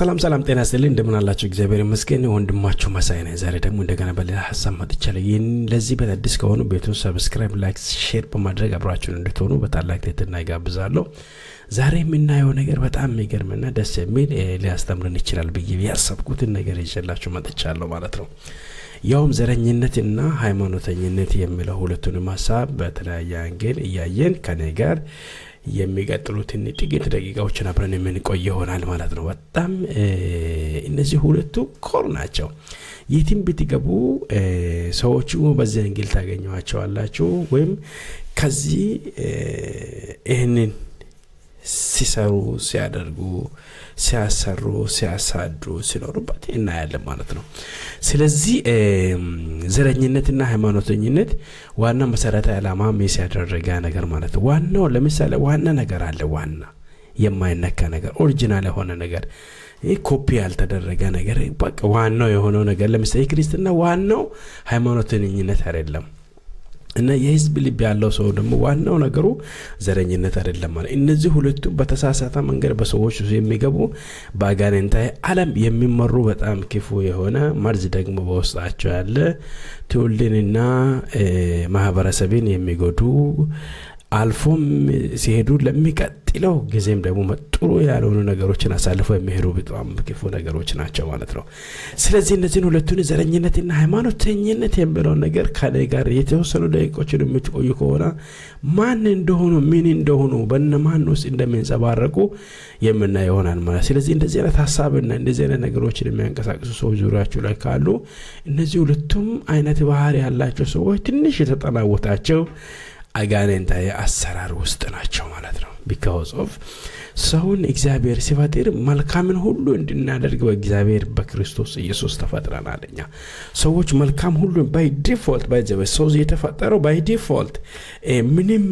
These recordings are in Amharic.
ሰላም ሰላም፣ ጤና ይስጥልኝ፣ እንደምን አላችሁ? እግዚአብሔር ይመስገን። ወንድማችሁ መሳይ ነኝ። ዛሬ ደግሞ እንደገና በሌላ ሀሳብ መጥቻለሁ። ይህን ለዚህ ቤት አዲስ ከሆኑ ቤቱን subscribe፣ like፣ share በማድረግ አብራችሁን እንድትሆኑ በታላቅ ትህትና እጋብዛለሁ። ዛሬ የምናየው ነገር በጣም የሚገርምና ደስ የሚል፣ ሊያስተምረን ይችላል ብዬ ያሰብኩትን ነገር ይዤላችሁ መጥቻለሁ ማለት ነው። ያውም ዘረኝነትና ሃይማኖተኝነት የሚለው ሁለቱንም ሀሳብ በተለያየ angle እያየን ከኔ ጋር የሚቀጥሉትን ጥቂት ደቂቃዎችን አብረን የምንቆይ ይሆናል ማለት ነው። በጣም እነዚህ ሁለቱ core ናቸው። የትም ብትገቡ ሰዎቹ በዚህ angle ታገኟቸዋላችሁ። ወይም ከዚህ ይህንን ሲሰሩ፣ ሲያደርጉ፣ ሲያሰሩ፣ ሲያሳድሩ ሲኖሩበት እናያለን ማለት ነው። ስለዚህ ዘረኝነትና ሃይማኖተኝነት ዋና መሰረታዊ ዓላማ miss ያደረገ ነገር ማለት ነው። ዋናው ለምሳሌ ዋና ነገር አለ፣ ዋና የማይነካ ነገር፣ original የሆነ ነገር፣ ኮፒ ያልተደረገ ነገር፣ በቃ ዋናው የሆነው ነገር። ለምሳሌ ክርስትና ዋናው ሃይማኖተኝነት አይደለም። እና የህዝብ ልብ ያለው ሰው ደግሞ ዋናው ነገሩ ዘረኝነት አይደለም ማለት። እነዚህ ሁለቱም በተሳሳተ መንገድ በሰዎች ውስጥ የሚገቡ፣ በአጋንንታዊ ዓለም የሚመሩ፣ በጣም ክፉ የሆነ መርዝ ደግሞ በውስጣቸው ያለ፣ ትውልድንና ማህበረሰብን የሚጎዱ፣ አልፎም ሲሄዱ ለሚቀጥለው ጊዜም ደግሞ ጥሩ ያልሆኑ ነገሮችን አሳልፈው የሚሄዱ በጣም ክፉ ነገሮች ናቸው ማለት ነው። ስለዚህ እነዚህን ሁለቱን ዘረኝነትና ሃይማኖተኝነት የሚለውን ነገር ከኔ ጋር የተወሰኑ ደቂቆችን የምትቆዩ ከሆነ ማን እንደሆኑ፣ ምን እንደሆኑ፣ በነማን ውስጥ እንደሚንጸባረቁ የምናየው ይሆናል ማለት። ስለዚህ እንደዚህ አይነት ሀሳብና እንደዚህ አይነት ነገሮችን የሚያንቀሳቅሱ ሰዎች ዙሪያችሁ ላይ ካሉ እነዚህ ሁለቱም አይነት ባህሪ ያላቸው ሰዎች ትንሽ የተጠናወታቸው አጋንንታዊ አሰራር ውስጥ ናቸው ማለት ነው። Because of ሰውን እግዚአብሔር ሲፈጥር መልካምን ሁሉ እንድናደርግ በእግዚአብሔር በክርስቶስ ኢየሱስ ተፈጥረናል። እኛ ሰዎች መልካም ሁሉ by default፣ by the way ሰው የተፈጠረው by default ምንም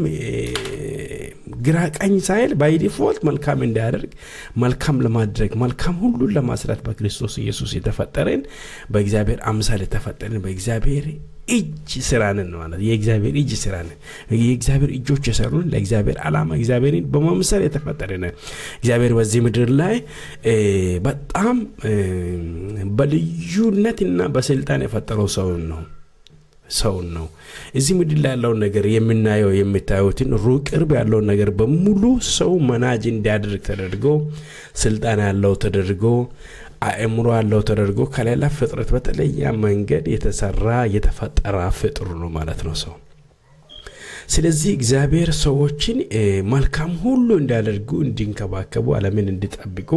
ግራ ቀኝ ሳይል by default መልካም እንዲያደርግ፣ መልካም ለማድረግ፣ መልካም ሁሉን ለማስራት በክርስቶስ ኢየሱስ የተፈጠርን፣ በእግዚአብሔር አምሳል የተፈጠርን፣ በእግዚአብሔር እጅ ስራ ነን ማለት። የእግዚአብሔር እጅ ስራ ነን። የእግዚአብሔር እጆች የሰሩን፣ ለእግዚአብሔር ዓላማ እግዚአብሔርን በመምሰል የተፈጠርን፣ እግዚአብሔር በዚህ ምድር ላይ በጣም በልዩነትና በስልጣን የፈጠረው ሰውን ነው። እዚህ ምድር ላይ ያለውን ነገር የምናየው የምታዩትን ሩቅ ቅርብ ያለውን ነገር በሙሉ ሰው manage እንዲያደርግ ተደርጎ፣ ስልጣን ያለው ተደርጎ፣ አእምሮ ያለው ተደርጎ፣ ከሌላ ፍጥረት በተለየ መንገድ የተሰራ የተፈጠረ ፍጡር ነው ማለት ነው ሰው። ስለዚህ እግዚአብሔር ሰዎችን መልካም ሁሉ እንዲያደርጉ፣ እንዲንከባከቡ፣ ዓለምን እንዲጠብቁ፣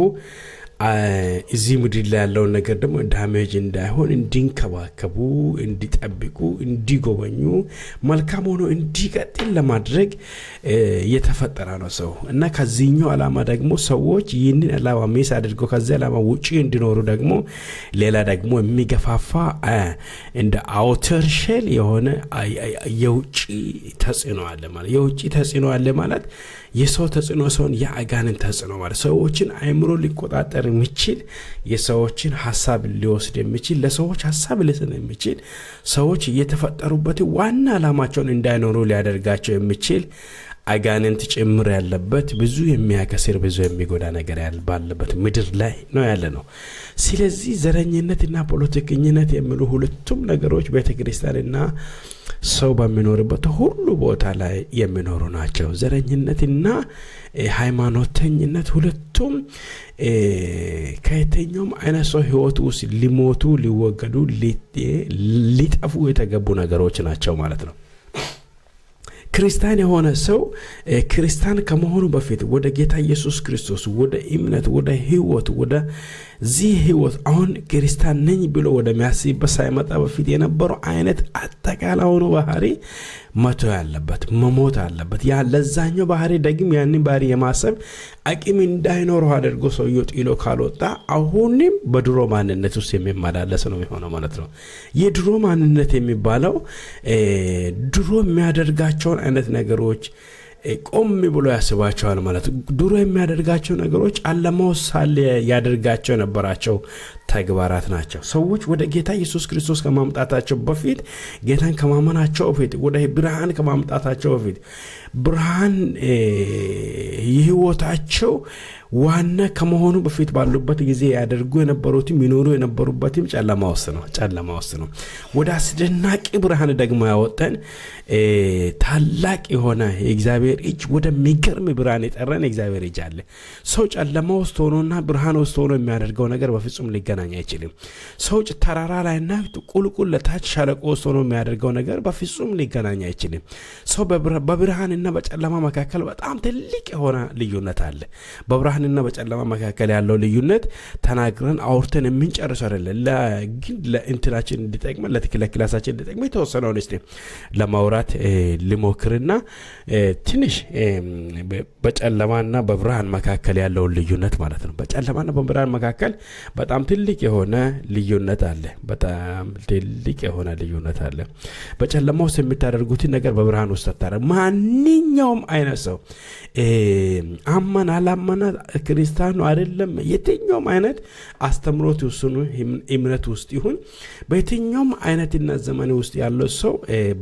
እዚህ ምድር ላይ ያለውን ነገር ደግሞ damage እንዳይሆን እንዲንከባከቡ፣ እንዲጠብቁ፣ እንዲጎበኙ፣ መልካም ሆኖ እንዲቀጥል ለማድረግ የተፈጠረ ነው ሰው። እና ከዚህኛው ዓላማ ደግሞ ሰዎች ይህንን ዓላማ miss አድርገው ከዚህ ዓላማ ውጪ እንዲኖሩ ደግሞ ሌላ ደግሞ የሚገፋፋ እንደ outer shell የሆነ የውጭ ተጽዕኖ አለ ማለት። የውጭ ተጽዕኖ አለ ማለት የሰው ተጽዕኖ ሳይሆን የአጋንንት ተጽዕኖ ማለት፣ ሰዎችን አእምሮ ሊቆጣጠር የሚችል፣ የሰዎችን ሀሳብ ሊወስድ የሚችል፣ ለሰዎች ሀሳብ ሊሰጥ የሚችል፣ ሰዎች የተፈጠሩበት ዋና ዓላማቸውን እንዳይኖሩ ሊያደርጋቸው የሚችል አጋንንት ጭምር ያለበት፣ ብዙ የሚያከስር፣ ብዙ የሚጎዳ ነገር ባለበት ምድር ላይ ነው ያለነው። ስለዚህ ዘረኝነትና ፖለቲከኝነት የሚሉ ሁለቱም ነገሮች ቤተ ክርስቲያንና ሰው በሚኖርበት ሁሉ ቦታ ላይ የሚኖሩ ናቸው። ዘረኝነትና ሃይማኖተኝነት ሁለቱም ከየትኛውም አይነት ሰው ሕይወት ውስጥ ሊሞቱ፣ ሊወገዱ፣ ሊጠፉ የተገቡ ነገሮች ናቸው ማለት ነው። ክርስቲያን የሆነ ሰው ክርስቲያን ከመሆኑ በፊት ወደ ጌታ ኢየሱስ ክርስቶስ፣ ወደ እምነት፣ ወደ ህይወት፣ ወደዚህ ህይወት አሁን ክርስቲያን ነኝ ብሎ ወደሚያስብበት ሳይመጣ በፊት የነበረው አይነት አጠቃላይ ሆኖ ባህሪ መተው ያለበት፣ መሞት አለበት። ያ ለዛኛው ባህሪ ደግሞ ያንን ባህሪ የማሰብ አቅም እንዳይኖረው አድርጎ ሰውየው ጥሎ ካልወጣ አሁንም በድሮ ማንነት ውስጥ የሚመላለስ ነው የሚሆነው ማለት ነው። የድሮ ማንነት የሚባለው ድሮ የሚያደርጋቸውን አይነት ነገሮች ቆም ብሎ ያስባቸዋል ማለት ነው። ድሮ የሚያደርጋቸው ነገሮች አለማው ሳለ ያደርጋቸው የነበራቸው ተግባራት ናቸው። ሰዎች ወደ ጌታ ኢየሱስ ክርስቶስ ከማምጣታቸው በፊት፣ ጌታን ከማመናቸው በፊት፣ ወደ ብርሃን ከማምጣታቸው በፊት፣ ብርሃን የህይወታቸው ዋና ከመሆኑ በፊት ባሉበት ጊዜ ያደርጉ የነበሩትም ይኖሩ የነበሩበትም ጨለማ ውስጥ ነው። ጨለማ ውስጥ ነው። ወደ አስደናቂ ብርሃን ደግሞ ያወጣን ታላቅ የሆነ የእግዚአብሔር እጅ፣ ወደሚገርም ብርሃን የጠራን የእግዚአብሔር እጅ አለ። ሰው ጨለማ ውስጥ ሆኖና ብርሃን ውስጥ ሆኖ የሚያደርገው ነገር በፍጹም ሊገናኝ አይችልም። ሰው ተራራ ላይና ቁልቁል ለታች ሸለቆ ውስጥ ሆኖ የሚያደርገው ነገር በፍጹም ሊገናኝ አይችልም። ሰው በብርሃንና በጨለማ መካከል በጣም ትልቅ የሆነ ልዩነት አለ። በብርሃንና በጨለማ መካከል ያለው ልዩነት ተናግረን አውርተን የምንጨርሰው አይደለም። ግን ለእንትናችን እንዲጠቅመን፣ ለ class ኣችን እንዲጠቅመን የተወሰነውን እስቲ ለማውራት ልሞክርና ትንሽ በጨለማና በብርሃን መካከል ያለውን ልዩነት ማለት ነው። በጨለማና በብርሃን መካከል በጣም ትልቅ የሆነ ልዩነት አለ። በጣም ትልቅ የሆነ ልዩነት አለ። በጨለማ ውስጥ የምታደርጉትን ነገር በብርሃን ውስጥ አታደርጉም። ማንኛውም አይነት ሰው አመነ አላመነ፣ ክርስቲያኑ አይደለም፣ የትኛውም አይነት አስተምሮት ውስጥ እምነት ውስጥ ይሁን፣ በየትኛውም አይነትና ዘመን ውስጥ ያለው ሰው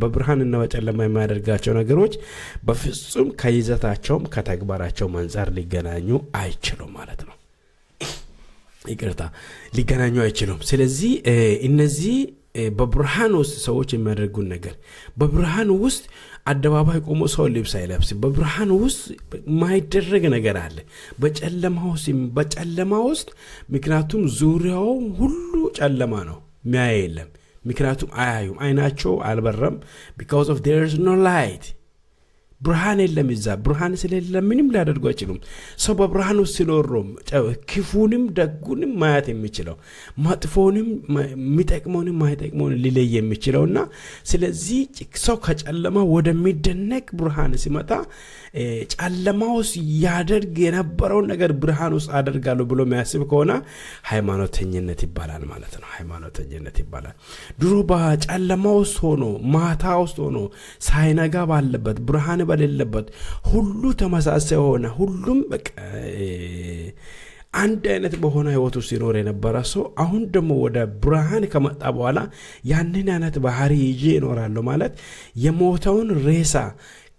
በብርሃንና በጨለማ የሚያደርጋቸው ነገሮች በፍጹም ከይዘታቸውም ከተግባራቸውም አንጻር ሊገናኙ አይችሉም ማለት ነው። ይቅርታ፣ ሊገናኙ አይችሉም። ስለዚህ እነዚህ በብርሃን ውስጥ ሰዎች የሚያደርጉን ነገር፣ በብርሃን ውስጥ አደባባይ ቆሞ ሰው ልብስ አይለብስም። በብርሃን ውስጥ የማይደረግ ነገር አለ። በጨለማ ውስጥ ምክንያቱም ዙሪያው ሁሉ ጨለማ ነው፣ ሚያይ የለም። ምክንያቱም አያዩም፣ አይናቸው አልበራም። Because of there is no light፣ ብርሃን የለም። እዛ ብርሃን ስለሌለ ምንም ሊያደርጉ አይችሉም። ሰው በብርሃን ውስጥ ሲኖር ክፉንም ደጉንም ማየት የሚችለው፣ መጥፎንም የሚጠቅመውንም ማይጠቅመውን ሊለይ የሚችለው። እና ስለዚህ ሰው ከጨለማ ወደሚደነቅ ብርሃን ሲመጣ ጨለማ ውስጥ ያደርግ የነበረውን ነገር ብርሃን ውስጥ አደርጋለሁ ብሎ የሚያስብ ከሆነ ሃይማኖተኝነት ይባላል ማለት ነው። ሃይማኖተኝነት ይባላል። ድሮ በጨለማ ውስጥ ሆኖ፣ ማታ ውስጥ ሆኖ፣ ሳይነጋ ባለበት፣ ብርሃን በሌለበት፣ ሁሉ ተመሳሳይ ሆነ፣ ሁሉም በቃ አንድ አይነት በሆነ ህይወት ውስጥ ሲኖር የነበረ ሰው አሁን ደግሞ ወደ ብርሃን ከመጣ በኋላ ያንን አይነት ባህሪ ይዤ እኖራለሁ ማለት የሞተውን ሬሳ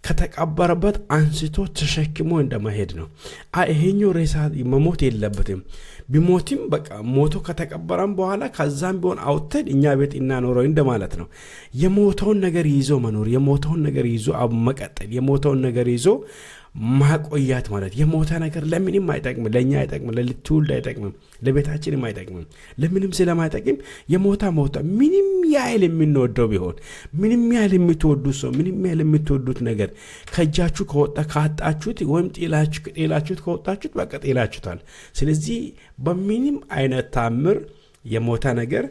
ከተቀበረበት አንስቶ ተሸክሞ እንደመሄድ ነው። ይሄኛው ሬሳ መሞት የለበትም። ቢሞትም በቃ ሞቶ ከተቀበረም በኋላ ከዛም ቢሆን አውጥተን እኛ ቤት እናኖረው እንደማለት ነው። የሞተውን ነገር ይዞ መኖር፣ የሞተውን ነገር ይዞ መቀጠል፣ የሞተውን ነገር ይዞ ማቆየት ማለት የሞተ ነገር ለምንም አይጠቅምም፣ ለእኛ አይጠቅምም፣ ለትውልድ አይጠቅምም፣ ለቤታችንም አይጠቅምም፣ ለምንም ስለማይጠቅም የሞተ ሞተ። ምንም ያህል የምንወደው ቢሆን፣ ምንም ያህል የምትወዱት ሰው፣ ምንም ያህል የምትወዱት ነገር ከእጃችሁ ከወጣ፣ ካጣችሁት ወይም ጥላችሁት ከወጣችሁት በቃ ጥላችሁታል። ስለዚህ በምንም አይነት ታምር የሞተ ነገር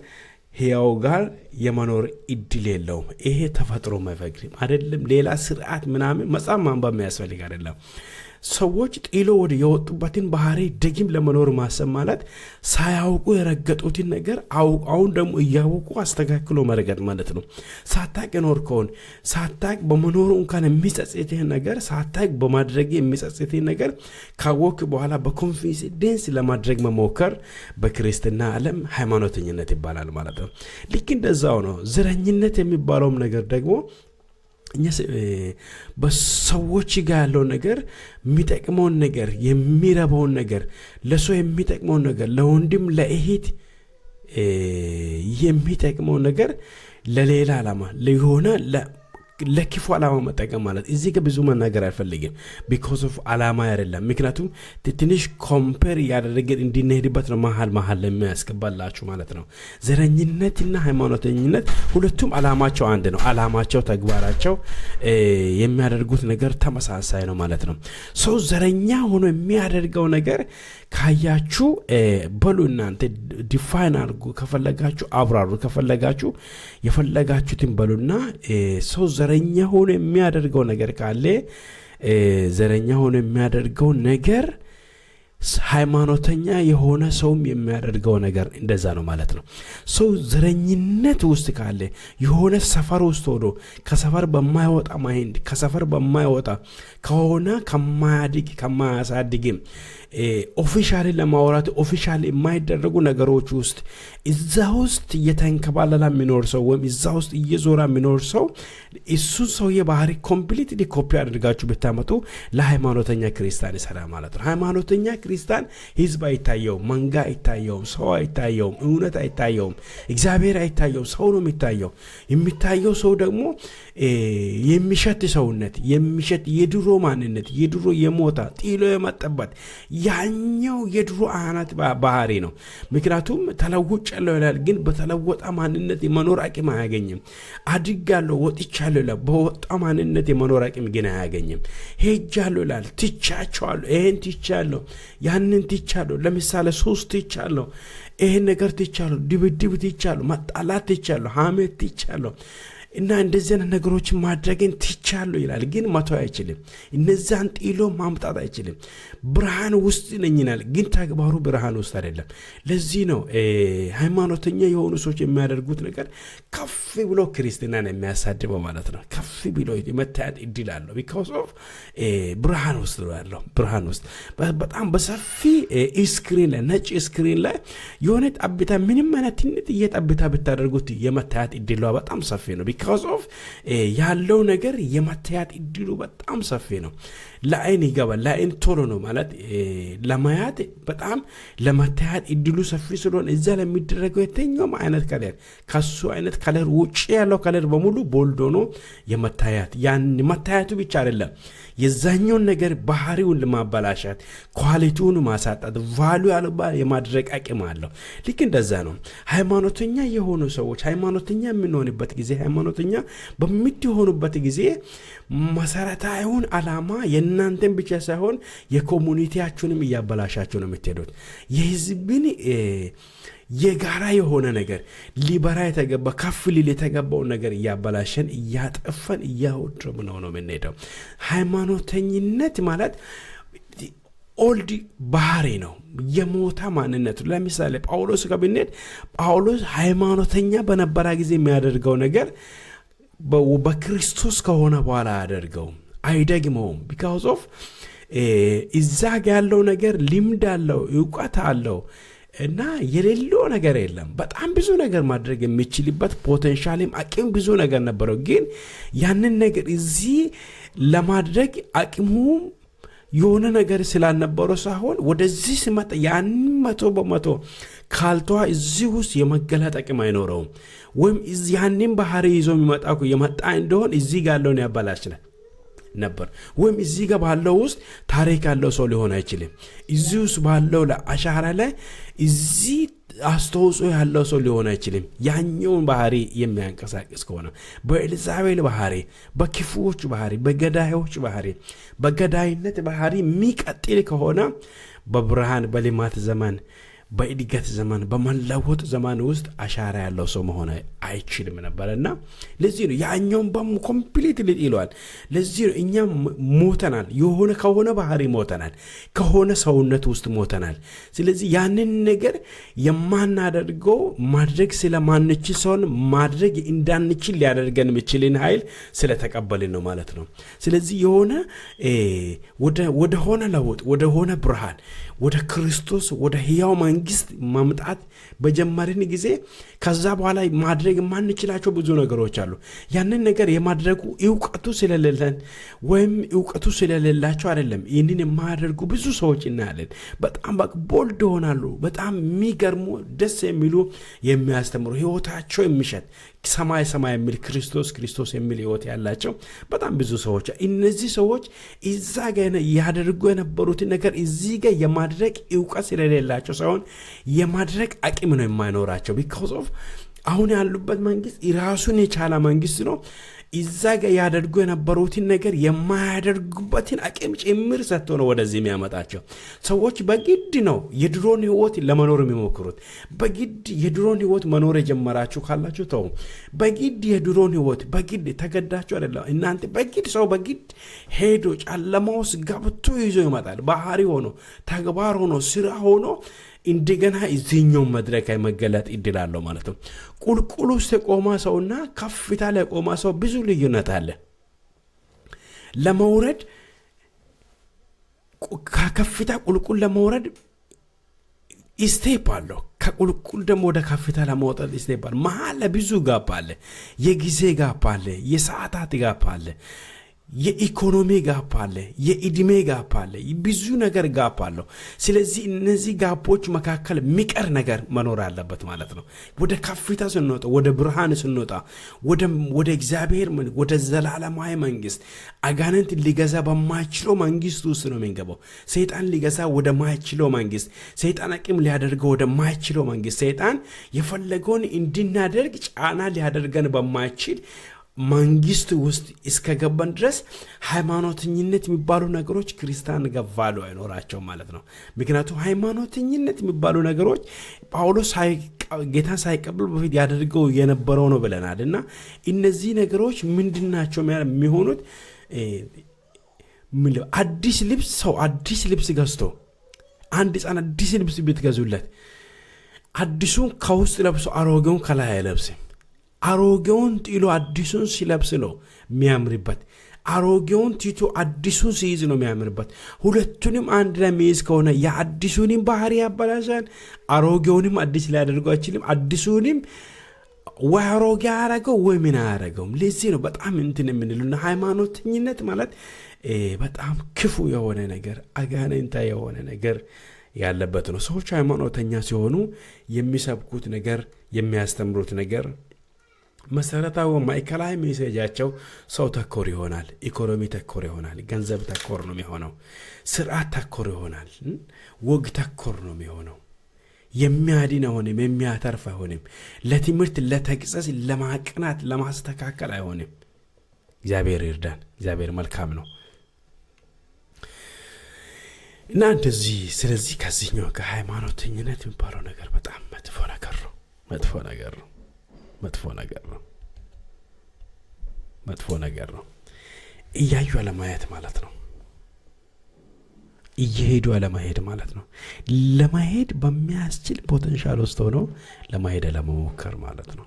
ሕያው ጋር የመኖር እድል የለውም። ይሄ ተፈጥሮ አይፈቅድም። አይደለም ሌላ ስርዓት ምናምን መጽሐፍ ማንበብ የሚያስፈልግ አይደለም። ሰዎች ጥሎ ወደ የወጡበትን ባህሪ ደግም ለመኖር ማሰብ ማለት ሳያውቁ የረገጡትን ነገር አሁን ደግሞ እያወቁ አስተካክሎ መረገጥ ማለት ነው። ሳታቅ የኖርከውን፣ ሳታቅ በመኖሩ እንኳን የሚጸጽትህን ነገር፣ ሳታቅ በማድረግ የሚጸጽትህን ነገር ካወክ በኋላ በ confidence ለማድረግ መሞከር በክርስትና ዓለም ሃይማኖተኝነት ይባላል ማለት ነው። ልክ እንደዛው ነው ዘረኝነት የሚባለውም ነገር። ደግሞ እኛ በሰዎች ጋር ያለው ነገር፣ የሚጠቅመውን ነገር፣ የሚረባውን ነገር፣ ለሰው የሚጠቅመውን ነገር፣ ለወንድም ለእህት የሚጠቅመውን ነገር ለሌላ ዓላማ፣ ለሆነ ለክፉ ዓላማ መጠቀም ማለት። እዚህ ጋር ብዙ መናገር አልፈልግም። Because of ዓላማ አይደለም። ምክንያቱም ትንሽ compare እያደረግን እንድንሄድበት ነው መሀል መሀል ለሚያስገባላችሁ ማለት ነው። ዘረኝነትና ሃይማኖተኝነት ሁለቱም ዓላማቸው አንድ ነው። ዓላማቸው፣ ተግባራቸው፣ የሚያደርጉት ነገር ተመሳሳይ ነው ማለት ነው። ሰው ዘረኛ ሆኖ የሚያደርገው ነገር ካያችሁ በሉ እናንተ define አድርጉ፣ ከፈለጋችሁ አብራሩ፣ ከፈለጋችሁ የፈለጋችሁትን በሉና ሰው ዘረኛ ሆኖ የሚያደርገው ነገር ካለ፣ ዘረኛ ሆኖ የሚያደርገው ነገር ሃይማኖተኛ የሆነ ሰውም የሚያደርገው ነገር እንደዛ ነው ማለት ነው። ሰው ዘረኝነት ውስጥ ካለ፣ የሆነ ሰፈር ውስጥ ሆኖ ከሰፈር በማይወጣ mind፣ ከሰፈር በማይወጣ ከሆነ፣ ከማያድግ ከማያሳድግም Officially ለማውራት officially የማይደረጉ ነገሮች ውስጥ እዛ ውስጥ እየተንከባለላ የሚኖር ሰው ወይም እዛ ውስጥ እየዞረ የሚኖር ሰው፣ እሱን ሰውዬ ባህሪ completely copy አድርጋችሁ ብታመጡ ለሃይማኖተኛ ክርስቲያን ይሰራ ማለት ነው። ሃይማኖተኛ ክርስቲያን ህዝብ አይታየውም፣ መንጋ አይታየውም፣ ሰው አይታየውም፣ እውነት አይታየውም፣ እግዚአብሔር አይታየውም፣ ሰው ነው የሚታየው። የሚታየው ሰው ደግሞ የሚሸት ሰውነት፣ የሚሸት የድሮ ማንነት፣ የድሮ የሞታ ጥሎ የመጣበት ያኛው የድሮ አይነት ባህሪ ነው። ምክንያቱም ተለውጫለሁ ይላል፣ ግን በተለወጠ ማንነት የመኖር አቅም አያገኝም። አድጋለሁ፣ ወጥቻለሁ ይላል፣ በወጣ ማንነት የመኖር አቅም ግን አያገኝም። ሄጃለሁ ይላል፣ ትቻቸዋለሁ፣ ይሄን ትቻለሁ፣ ያንን ትቻለሁ፣ ለምሳሌ ሱስ ትቻለሁ፣ ይሄን ነገር ትቻለሁ፣ ድብድብ ትቻለሁ፣ መጣላት ትቻለሁ፣ ሀሜት ትቻለሁ እና እንደዚህ አይነት ነገሮችን ማድረግን ትቻለሁ ይላል። ግን መተው አይችልም። እነዛን ጥሎ ማምጣት አይችልም። ብርሃን ውስጥ ነኝ ይላል፣ ግን ተግባሩ ብርሃን ውስጥ አይደለም። ለዚህ ነው ሃይማኖተኛ የሆኑ ሰዎች የሚያደርጉት ነገር ከፍ ብሎ ክርስትናን የሚያሳድበው ማለት ነው። ከፍ ብሎ የመታየት እድል አለው። Because of ብርሃን ውስጥ ነው ያለው። ብርሃን ውስጥ በጣም በሰፊ screen ላይ፣ ነጭ screen ላይ የሆነ ጠብታ፣ ምንም አይነት ትንጥዬ ጠብታ ብታደርጉት የመታየት እድሏ በጣም ሰፊ ነው። Because of ያለው ነገር የመታየት እድሉ በጣም ሰፊ ነው። ለአይን ይገባል። ለአይን ቶሎ ነው ማለት ለማየት በጣም ለመታየት እድሉ ሰፊ ስለሆነ እዛ ለሚደረገው የትኛውም አይነት color፣ ከሱ አይነት color ውጭ ያለው color በሙሉ bold ሆኖ የመታየት፣ ያን መታየቱ ብቻ አይደለም፣ የዛኛውን ነገር ባህሪውን ለማበላሸት፣ quality ውን ማሳጣት፣ value አልባ የማድረግ አቅም አለው። ልክ እንደዛ ነው። ሃይማኖተኛ የሆኑ ሰዎች ሃይማኖተኛ የምንሆንበት ጊዜ፣ ሃይማኖተኛ በምትሆኑበት ጊዜ መሰረታዊውን ዓላማ የእናንተን ብቻ ሳይሆን የ community ያችሁንም እያበላሻችሁ ነው የምትሄዱት። የህዝብን የጋራ የሆነ ነገር፣ ሊበራ የተገባ፣ ከፍ ሊል የተገባውን ነገር እያበላሸን፣ እያጠፈን፣ እያወደምን ነው የምንሄደው። ሃይማኖተኝነት ማለት old ባህሪ ነው፣ የሞተ ማንነት። ለምሳሌ ጳውሎስ ጋር ብንሄድ ጳውሎስ ሃይማኖተኛ በነበረ ጊዜ የሚያደርገው ነገር በክርስቶስ ከሆነ በኋላ አያደርገውም፣ አይደግመውም። Because of እዛ ጋ ያለው ነገር ልምድ አለው፣ እውቀት አለው እና የሌለው ነገር የለም። በጣም ብዙ ነገር ማድረግ የሚችልበት potential ም አቅም ብዙ ነገር ነበረው። ግን ያንን ነገር እዚህ ለማድረግ አቅሙ የሆነ ነገር ስላልነበረው ሳይሆን ወደዚህ ሲመጣ ያንን 100% ካልተዋ እዚህ ውስጥ የመገለጥ አቅም አይኖረውም። ወይም ያንን ባህሪ ይዞ የሚመጣ የመጣ እንደሆን እዚህ ጋር ያለውን ያበላሽ ነበር። ወይም እዚህ ጋር ባለው ውስጥ ታሪክ ያለው ሰው ሊሆን አይችልም። እዚህ ውስጥ ባለው አሻራ ላይ እዚህ አስተዋጽኦ ያለው ሰው ሊሆን አይችልም። ያኛውን ባህሪ የሚያንቀሳቅስ ከሆነ፣ በኤልዛቤል ባህሪ፣ በክፉዎች ባህሪ፣ በገዳዮች ባህሪ፣ በገዳይነት ባህሪ የሚቀጥል ከሆነ በብርሃን፣ በልማት ዘመን፣ በእድገት ዘመን፣ በመለወጥ ዘመን ውስጥ አሻራ ያለው ሰው መሆን አይችልም ነበረ። እና ለዚህ ነው ያኛውን በሙ completely ይለዋል። ለዚህ ነው እኛም ሞተናል፣ የሆነ ከሆነ ባህሪ ሞተናል፣ ከሆነ ሰውነት ውስጥ ሞተናል። ስለዚህ ያንን ነገር የማናደርገው ማድረግ ስለማንችል ሳይሆን ማድረግ እንዳንችል ሊያደርገን የሚችልን ኃይል ስለተቀበልን ነው ማለት ነው። ስለዚህ የሆነ ወደሆነ ለውጥ፣ ወደሆነ ብርሃን፣ ወደ ክርስቶስ፣ ወደ ሕያው መንግስት መምጣት በጀመርን ጊዜ ከዛ በኋላ ማድረግ የማንችላቸው ብዙ ነገሮች አሉ። ያንን ነገር የማድረጉ እውቀቱ ስለሌለን ወይም እውቀቱ ስለሌላቸው አይደለም። ይህንን የማያደርጉ ብዙ ሰዎች እናያለን። በጣም bold ይሆናሉ። በጣም የሚገርሙ፣ ደስ የሚሉ፣ የሚያስተምሩ፣ ህይወታቸው የሚሸት፣ ሰማይ ሰማይ የሚል፣ ክርስቶስ ክርስቶስ የሚል ህይወት ያላቸው በጣም ብዙ ሰዎች። እነዚህ ሰዎች እዛ ጋ ያደርጉ የነበሩትን ነገር እዚህ ጋ የማድረግ እውቀት ስለሌላቸው ሳይሆን የማድረግ አቅም ነው የማይኖራቸው። Because of አሁን ያሉበት መንግስት ራሱን የቻለ መንግስት ነው። እዛ ጋ ያደርጉ የነበሩትን ነገር የማያደርጉበትን አቅም ጭምር ሰጥቶ ነው ወደዚህ የሚያመጣቸው። ሰዎች በግድ ነው የድሮን ህይወት ለመኖር የሚሞክሩት። በግድ የድሮን ህይወት መኖር የጀመራችሁ ካላችሁ ተው። በግድ የድሮን ህይወት፣ በግድ ተገዳችሁ አይደለም። እናንተ በግድ፣ ሰው በግድ ሄዶ ጨለማ ውስጥ ገብቶ ይዞ ይመጣል። ባህሪ ሆኖ፣ ተግባር ሆኖ፣ ስራ ሆኖ እንደገና እዚህኛው መድረክ ላይ መገለጥ እድል አለው ማለት ነው። ቁልቁል ውስጥ የቆመ ሰውና ከፍታ ላይ የቆመ ሰው ብዙ ልዩነት አለ። ለመውረድ ከከፍታ ቁልቁል ለመውረድ step አለው። ከቁልቁል ደግሞ ወደ ከፍታ ለመውጣት step አለው። መሀል ለብዙ gap አለ። የጊዜ gap አለ። የሰዓታት gap አለ። የኢኮኖሚ gap አለ። የእድሜ gap አለ። ብዙ ነገር gap አለው። ስለዚህ እነዚህ gap ኦች መካከል የሚቀር ነገር መኖር አለበት ማለት ነው። ወደ ከፍታ ስንወጣ፣ ወደ ብርሃን ስንወጣ፣ ወደ እግዚአብሔር፣ ወደ ዘላለማዊ መንግስት፣ አጋንንት ሊገዛ በማይችለው መንግስት ውስጥ ነው የምንገባው። ሰይጣን ሊገዛ ወደማይችለው መንግስት፣ ሰይጣን አቅም ሊያደርገው ወደማይችለው መንግስት፣ ሰይጣን የፈለገውን እንድናደርግ ጫና ሊያደርገን በማይችል መንግስት ውስጥ እስከገባን ድረስ ሃይማኖተኝነት የሚባሉ ነገሮች ክርስቲያን ጋር value አይኖራቸውም ማለት ነው። ምክንያቱም ሃይማኖተኝነት የሚባሉ ነገሮች ጳውሎስ ጌታን ሳይቀበል በፊት ያደርገው የነበረው ነው ብለናል። እና እነዚህ ነገሮች ምንድናቸው የሚሆኑት? አዲስ ልብስ፣ ሰው አዲስ ልብስ ገዝቶ፣ አንድ ህፃን አዲስ ልብስ ብትገዙለት አዲሱን ከውስጥ ለብሶ አሮጌውን ከላይ አይለብስም። አሮጌውን ጥሎ አዲሱን ሲለብስ ነው የሚያምርበት። አሮጌውን ትቶ አዲሱን ሲይዝ ነው የሚያምርበት። ሁለቱንም አንድ ላይ የሚይዝ ከሆነ የአዲሱንም ባህሪ ያበላሻል። አሮጌውንም አዲስ ሊያደርገው አይችልም። አዲሱንም ወይ አሮጌ አያረገው ወይ ምን አያረገውም። ለዚህ ነው በጣም እንትን የምንሉና ሃይማኖተኝነት ማለት በጣም ክፉ የሆነ ነገር፣ አጋንንታ የሆነ ነገር ያለበት ነው። ሰዎች ሃይማኖተኛ ሲሆኑ የሚሰብኩት ነገር፣ የሚያስተምሩት ነገር፣ መሰረታዊ ማዕከላዊ message ኣቸው ሰው ተኮር ይሆናል። ኢኮኖሚ ተኮር ይሆናል። ገንዘብ ተኮር ነው የሚሆነው። ስርዓት ተኮር ይሆናል። ወግ ተኮር ነው የሚሆነው። የሚያድን አይሆንም። የሚያተርፍ አይሆንም። ለትምህርት፣ ለተግሳጽ፣ ለማቅናት፣ ለማስተካከል አይሆንም። እግዚአብሔር ይርዳን። እግዚአብሔር መልካም ነው። እና እንደዚህ ስለዚህ ከዚህኛው ከሃይማኖተኝነት የሚባለው ነገር በጣም መጥፎ ነገር ነው። መጥፎ ነገር ነው። መጥፎ ነገር ነው። መጥፎ ነገር ነው። እያዩ አለማየት ማለት ነው። እየሄዱ አለማሄድ ማለት ነው። ለማሄድ በሚያስችል potential ውስጥ ሆኖ ለማሄድ አለመሞከር ማለት ነው።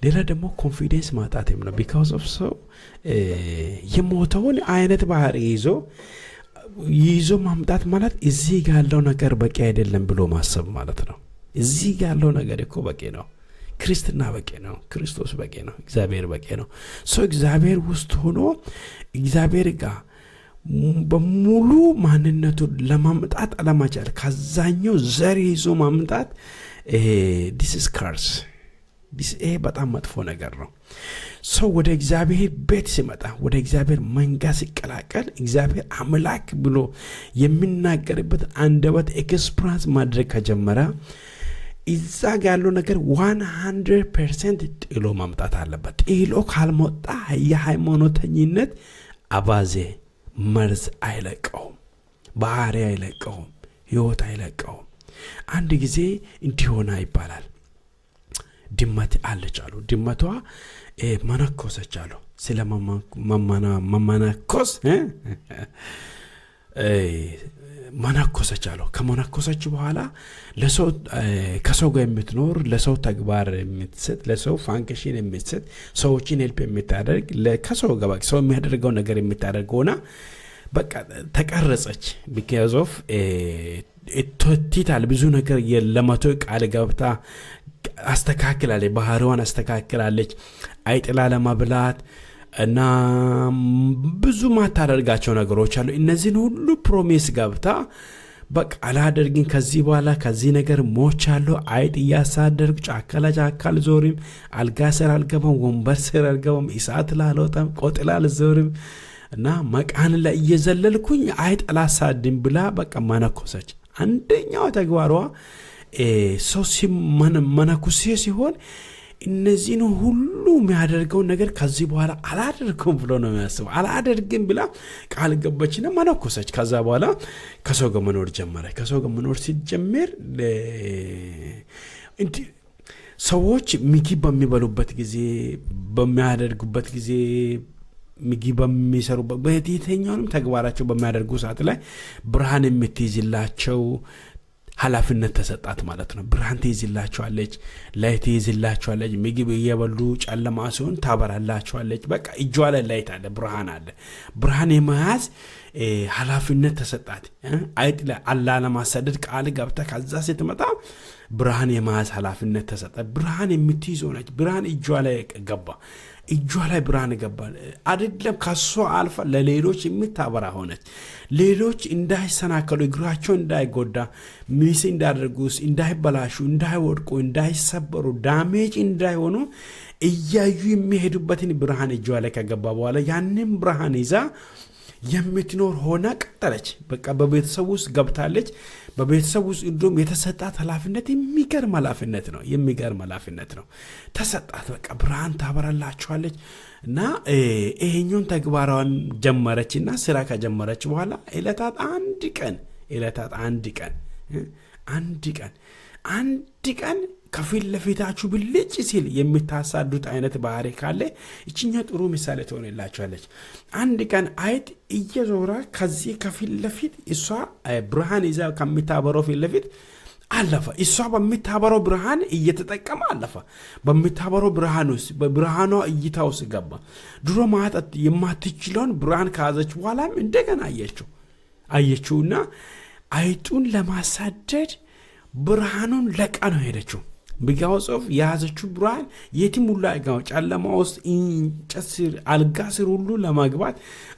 ሌላ ደግሞ confidence ማጣትም ነው። Because of ሰው የሞተውን አይነት ባህሪ ይዞ ማምጣት ማለት እዚህ ጋ ያለው ነገር በቂ አይደለም ብሎ ማሰብ ማለት ነው። እዚህ ጋ ያለው ነገር እኮ በቂ ነው። ክርስትና በቂ ነው። ክርስቶስ በቂ ነው። እግዚአብሔር በቂ ነው። ሰው እግዚአብሔር ውስጥ ሆኖ እግዚአብሔር ጋር በሙሉ ማንነቱ ለማምጣት አለመቻል፣ ከዛኛው ዘር ይዞ ማምጣት፣ this is curse። ይሄ በጣም መጥፎ ነገር ነው። ሰው ወደ እግዚአብሔር ቤት ሲመጣ፣ ወደ እግዚአብሔር መንጋ ሲቀላቀል፣ እግዚአብሔር አምላክ ብሎ የሚናገርበት አንደበት experience ማድረግ ከጀመረ እዛ ጋ ያለው ነገር 100% ጥሎ ማምጣት አለበት። ጥሎ ካልመጣ የሃይማኖተኝነት አባዜ መርዝ አይለቀውም፣ ባህሪ አይለቀውም፣ ህይወት አይለቀውም። አንድ ጊዜ እንዲሆና ይባላል። ድመት አለች አሉ። ድመቷ መነኮሰች አሉ። ስለ መመነኮስ መነኮሰች አሉ። ከመነኮሰች በኋላ ከሰው ጋር የምትኖር፣ ለሰው ተግባር የምትሰጥ፣ ለሰው function የምትሰጥ፣ ሰዎችን help የምታደርግ፣ ከሰው ጋር ሰው የሚያደርገው ነገር የምታደርግ ሆና በቃ ተቀረጸች። Because of ትታል ብዙ ነገር ለመቶ ቃል ገብታ አስተካክላለች፣ ባህሪዋን አስተካክላለች። አይጥ ላለመብላት እና ብዙ ማታደርጋቸው ነገሮች አሉ። እነዚህን ሁሉ promise ገብታ በቃ አላደርግም፣ ከዚህ በኋላ ከዚህ ነገር ሞቻለሁ፣ አይጥ እያሳደርኩ ጫካ ለጫካ አልዞርም፣ አልጋ ስር አልገባም፣ ወንበር ስር አልገባም፣ እሳት ላልወጣም፣ ቆጥ አልዞርም እና መቃን ላይ እየዘለልኩኝ አይጥ አላሳድም ብላ በቃ መነኮሰች። አንደኛው ተግባሯ ሰው መነኩሴ ሲሆን እነዚህን ሁሉ የሚያደርገውን ነገር ከዚህ በኋላ አላደርገውም ብሎ ነው የሚያስበው። አላደርግም ብላ ቃል ገባችና መነኮሰች። ከዛ በኋላ ከሰው ጋር መኖር ጀመረ። ከሰው ጋር መኖር ሲጀምር ሰዎች ምግብ በሚበሉበት ጊዜ፣ በሚያደርጉበት ጊዜ፣ ምግብ በሚሰሩበት፣ በየትኛውንም ተግባራቸው በሚያደርጉ ሰዓት ላይ ብርሃን የምትይዝላቸው፣ ኃላፊነት ተሰጣት ማለት ነው። ብርሃን ትይዝላቸዋለች፣ light ትይዝላቸዋለች። ምግብ እየበሉ ጨለማ ሲሆን ታበራላቸዋለች። በቃ እጇ ላይ light አለ፣ ብርሃን አለ። ብርሃን የመያዝ ኃላፊነት ተሰጣት። አይጥ ላለማሳደድ ቃል ገብታ ከዛ ስትመጣ ብርሃን የመያዝ ኃላፊነት ተሰጣት። ብርሃን የምትይዝ ሆነች። ብርሃን እጇ ላይ ገባ። እጇ ላይ ብርሃን ገባ። አይደለም ከሷ አልፋ ለሌሎች የምታበራ ሆነች። ሌሎች እንዳይሰናከሉ፣ እግራቸው እንዳይጎዳ፣ miss እንዳያደርጉ፣ እንዳይበላሹ፣ እንዳይወድቁ፣ እንዳይሰበሩ፣ damage እንዳይሆኑ እያዩ የሚሄዱበትን ብርሃን እጇ ላይ ከገባ በኋላ ያንን ብርሃን ይዛ የምትኖር ሆና ቀጠለች። በቃ በቤተሰብ ውስጥ ገብታለች። በቤተሰብ ውስጥ እንዲሁም የተሰጣት ኃላፊነት የሚገርም ኃላፊነት ነው። የሚገርም ኃላፊነት ነው ተሰጣት። በቃ ብርሃን ታበራላችኋለች እና ይሄኛውን ተግባሯን ጀመረች እና ስራ ከጀመረች በኋላ ዕለታት አንድ ቀን አንድ ቀን ከፊት ለፊታችሁ ብልጭ ሲል የምታሳዱት አይነት ባህሪ ካለ ይችኛ ጥሩ ምሳሌ ትሆንላችኋለች። አንድ ቀን አይጥ እየዞራ ከዚህ ከፊት ለፊት እሷ ብርሃን ይዛ ከምታበረው ፊት ለፊት አለፈ። እሷ በምታበረው ብርሃን እየተጠቀመ አለፈ። በምታበረው ብርሃን ውስጥ በብርሃኗ እይታ ውስጥ ገባ። ድሮ ማጣት የማትችለውን ብርሃን ከያዘች በኋላም እንደገና አየችውና አይጡን ለማሳደድ ብርሃኑን ለቃ ነው ሄደችው። because of የያዘችው ብርሃን የትም ሁሉ አይገባም። ጨለማ ውስጥ እንጨት ስር፣ አልጋ ስር ሁሉ ለመግባት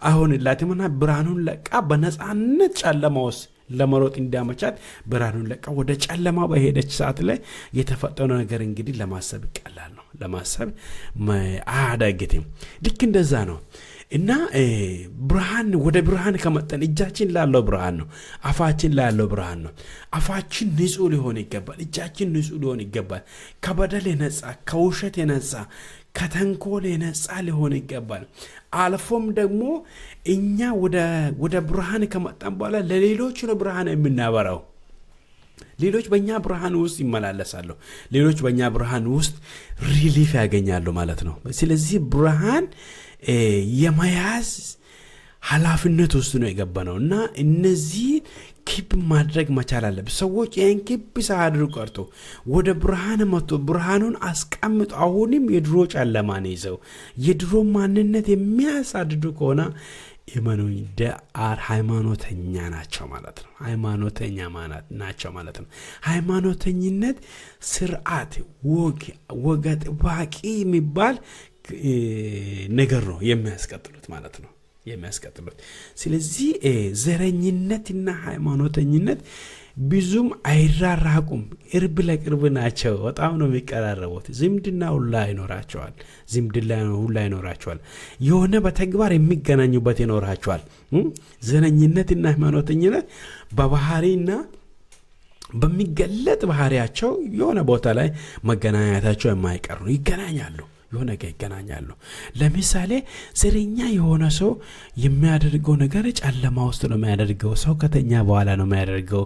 አይሆንላትምና ብርሃኑን ለቃ በነፃነት ጨለማ ውስጥ ለመሮጥ እንዲያመቻት ብርሃኑን ለቃ ወደ ጨለማ በሄደች ሰዓት ላይ የተፈጠረው ነገር እንግዲህ ለማሰብ ቀላል ነው፣ ለማሰብ አያዳግትም። ልክ እንደዛ ነው። እና ብርሃን ወደ ብርሃን ከመጠን እጃችን ላለው ብርሃን ነው፣ አፋችን ላለው ብርሃን ነው። አፋችን ንጹህ ሊሆን ይገባል። እጃችን ንጹህ ሊሆን ይገባል። ከበደል የነጻ፣ ከውሸት የነጻ፣ ከተንኮል የነጻ ሊሆን ይገባል። አልፎም ደግሞ እኛ ወደ ብርሃን ከመጣን በኋላ ለሌሎች ነው ብርሃን የምናበራው። ሌሎች በእኛ ብርሃን ውስጥ ይመላለሳሉ። ሌሎች በእኛ ብርሃን ውስጥ relief ያገኛሉ ማለት ነው። ስለዚህ ብርሃን የመያዝ ኃላፊነት ውስጥ ነው የገባ ነው እና እነዚህ keep ማድረግ መቻል አለብን። ሰዎች ይህን keep ሳያደርጉ ቀርቶ ወደ ብርሃን መጥቶ ብርሃኑን አስቀምጦ አሁንም የድሮ ጨለማን ይዘው የድሮ ማንነት የሚያሳድዱ ከሆነ እመኑኝ they are ሃይማኖተኛ ናቸው ማለት ነው። ሃይማኖተኛ ናቸው ማለት ነው። ሃይማኖተኝነት ስርዓት፣ ወግ፣ ወግ አጥባቂ የሚባል ነገር ነው የሚያስቀጥሉት ማለት ነው የሚያስቀጥሉት። ስለዚህ ዘረኝነትና ሃይማኖተኝነት ብዙም አይራራቁም፣ ቅርብ ለቅርብ ናቸው። በጣም ነው የሚቀራረቡት። ዝምድና ሁላ ይኖራቸዋል። ዝምድና ሁላ ይኖራቸዋል። የሆነ በተግባር የሚገናኙበት ይኖራቸዋል። ዘረኝነትና ሃይማኖተኝነት በባህሪና በሚገለጥ ባህሪያቸው የሆነ ቦታ ላይ መገናኘታቸው የማይቀር ነው። ይገናኛሉ። የሆነ ጋር ይገናኛሉ። ለምሳሌ ዘረኛ የሆነ ሰው የሚያደርገው ነገር ጨለማ ውስጥ ነው የሚያደርገው። ሰው ከተኛ በኋላ ነው የሚያደርገው።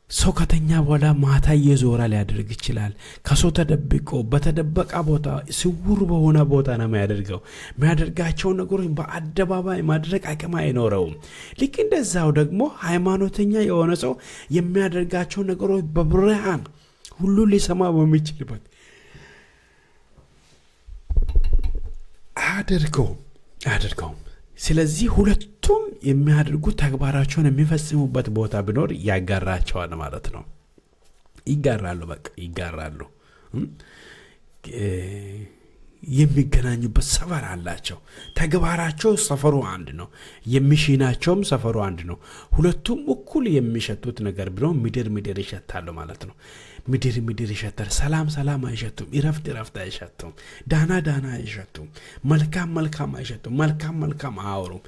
ሰው ከተኛ በኋላ ማታ እየዞረ ሊያደርግ ይችላል። ከሰው ተደብቆ በተደበቀ ቦታ፣ ስውር በሆነ ቦታ ነው የሚያደርገው። የሚያደርጋቸውን ነገሮች በአደባባይ ማድረግ አቅም አይኖረውም። ልክ እንደዛው ደግሞ ሃይማኖተኛ የሆነ ሰው የሚያደርጋቸው ነገሮች በብርሃን ሁሉ ሊሰማ በሚችልበት አያደርገውም። ስለዚህ ሁለቱም የሚያደርጉት ተግባራቸውን የሚፈጽሙበት ቦታ ቢኖር ያጋራቸዋል ማለት ነው። ይጋራሉ፣ በቃ ይጋራሉ። የሚገናኙበት ሰፈር አላቸው። ተግባራቸው ሰፈሩ አንድ ነው። የሚሽናቸውም ሰፈሩ አንድ ነው። ሁለቱም እኩል የሚሸቱት ነገር ቢኖር ምድር ምድር ይሸታሉ ማለት ነው። ምድር ምድር ይሸታል። ሰላም ሰላም አይሸቱም። እረፍት እረፍት አይሸቱም። ዳና ዳና አይሸቱም። መልካም መልካም አይሸቱም። መልካም መልካም አያወሩም።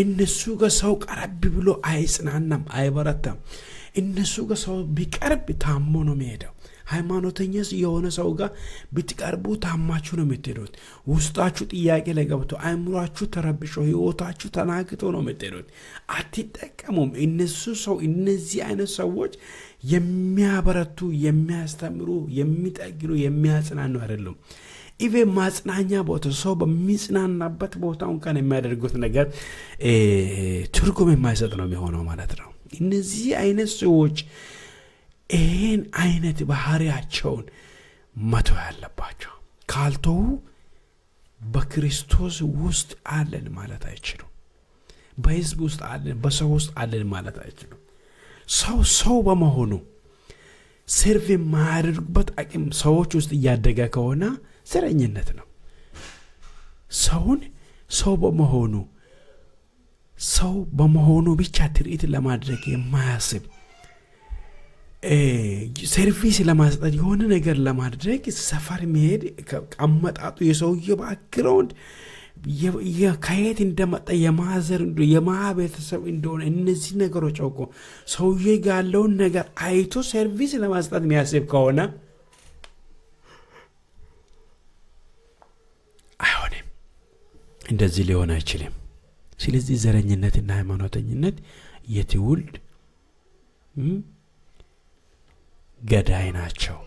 እነሱ ጋር ሰው ቀረብ ብሎ አይጽናናም፣ አይበረታም። እነሱ ጋር ሰው ቢቀርብ ታሞ ነው የሚሄደው። ሃይማኖተኛ የሆነ ሰው ጋር ብትቀርቡ ታማችሁ ነው የምትሄዱት። ውስጣችሁ ጥያቄ ላይ ገብቶ አእምሯችሁ ተረብሾ ህይወታችሁ ተናግቶ ነው የምትሄዱት። አትጠቀሙም። እነዚህ አይነት ሰዎች የሚያበረቱ፣ የሚያስተምሩ፣ የሚጠግኑ፣ የሚያጽናኑ አይደሉም። even ማጽናኛ ቦታ ሰው በሚጽናናበት ቦታ እንኳን የሚያደርጉት ነገር ትርጉም የማይሰጥ ነው የሚሆነው ማለት ነው። እነዚህ አይነት ሰዎች ይህን አይነት ባህሪያቸውን መተው ያለባቸው። ካልተዉ በክርስቶስ ውስጥ አለን ማለት አይችሉም። በህዝብ ውስጥ አለን፣ በሰው ውስጥ አለን ማለት አይችሉም። ሰው ሰው በመሆኑ serve የማያደርጉበት አቅም ሰዎች ውስጥ እያደገ ከሆነ ዘረኝነት ነው። ሰውን ሰው በመሆኑ ሰው በመሆኑ ብቻ treat ለማድረግ የማያስብ፣ service ለማስጠት፣ የሆነ ነገር ለማድረግ ሰፈር መሄድ፣ አመጣጡ የሰውየ background ከየት እንደመጣ፣ የ mother የማ ቤተሰብ እንደሆነ እነዚህ ነገሮች አውቆ ሰውዬ ያለውን ነገር አይቶ service ለማስጠት የሚያስብ ከሆነ አይሆንም። እንደዚህ ሊሆን አይችልም። ስለዚህ ዘረኝነትና ሃይማኖተኝነት የትውልድ ገዳይ ናቸው።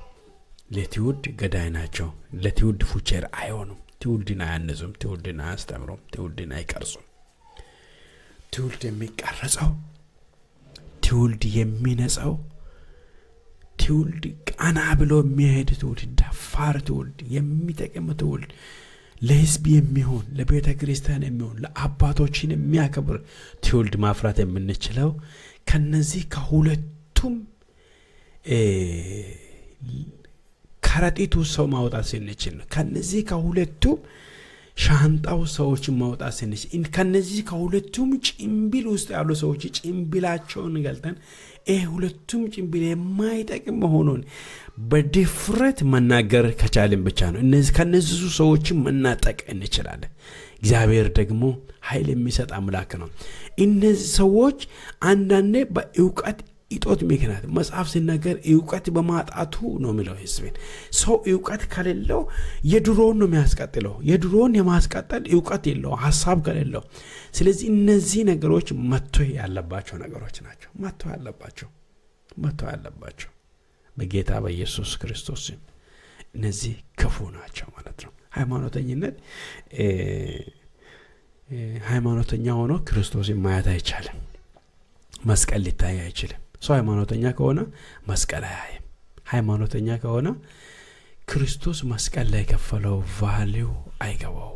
ለትውልድ ገዳይ ናቸው። ለትውልድ future አይሆኑም። ትውልድን አያንጹም። ትውልድን አያስተምሩም። ትውልድን አይቀርጹም። ትውልድ የሚቀረጸው፣ ትውልድ የሚነጻው፣ ትውልድ ቀና ብሎ የሚሄድ ትውልድ፣ ደፋር ትውልድ፣ የሚጠቅም ትውልድ፣ ለህዝብ የሚሆን፣ ለቤተ ክርስቲያን የሚሆን፣ ለአባቶችን የሚያከብር ትውልድ ማፍራት የምንችለው ከነዚህ ከሁለቱም ከረጢቱ ሰው ማውጣት ስንችል ነው። ከነዚህ ከሁለቱም ሻንጣው ሰዎችን ማውጣት ስንችል፣ ከነዚህ ከሁለቱም ጭምብል ውስጥ ያሉ ሰዎች ጭምብላቸውን ገልጠን ይህ ሁለቱም ጭምብል የማይጠቅም መሆኑን በድፍረት መናገር ከቻልን ብቻ ነው ከነዚህ ሰዎችን መናጠቅ እንችላለን። እግዚአብሔር ደግሞ ኃይል የሚሰጥ አምላክ ነው። እነዚህ ሰዎች አንዳንዴ በእውቀት እጦት ምክንያት፣ መጽሐፍ ሲናገር እውቀት በማጣቱ ነው የሚለው ህዝብን። ሰው እውቀት ከሌለው የድሮውን ነው የሚያስቀጥለው። የድሮውን የማስቀጠል እውቀት የለው ሀሳብ ከሌለው። ስለዚህ እነዚህ ነገሮች መቶ ያለባቸው ነገሮች ናቸው። መቶ ያለባቸው በጌታ በኢየሱስ ክርስቶስ እነዚህ ክፉ ናቸው ማለት ነው። ሃይማኖተኝነት፣ ሃይማኖተኛ ሆኖ ክርስቶስን ማየት አይቻልም። መስቀል ሊታይ አይችልም። ሰው ሃይማኖተኛ ከሆነ መስቀል አያይም። ሃይማኖተኛ ከሆነ ክርስቶስ መስቀል ላይ የከፈለው value አይገባው።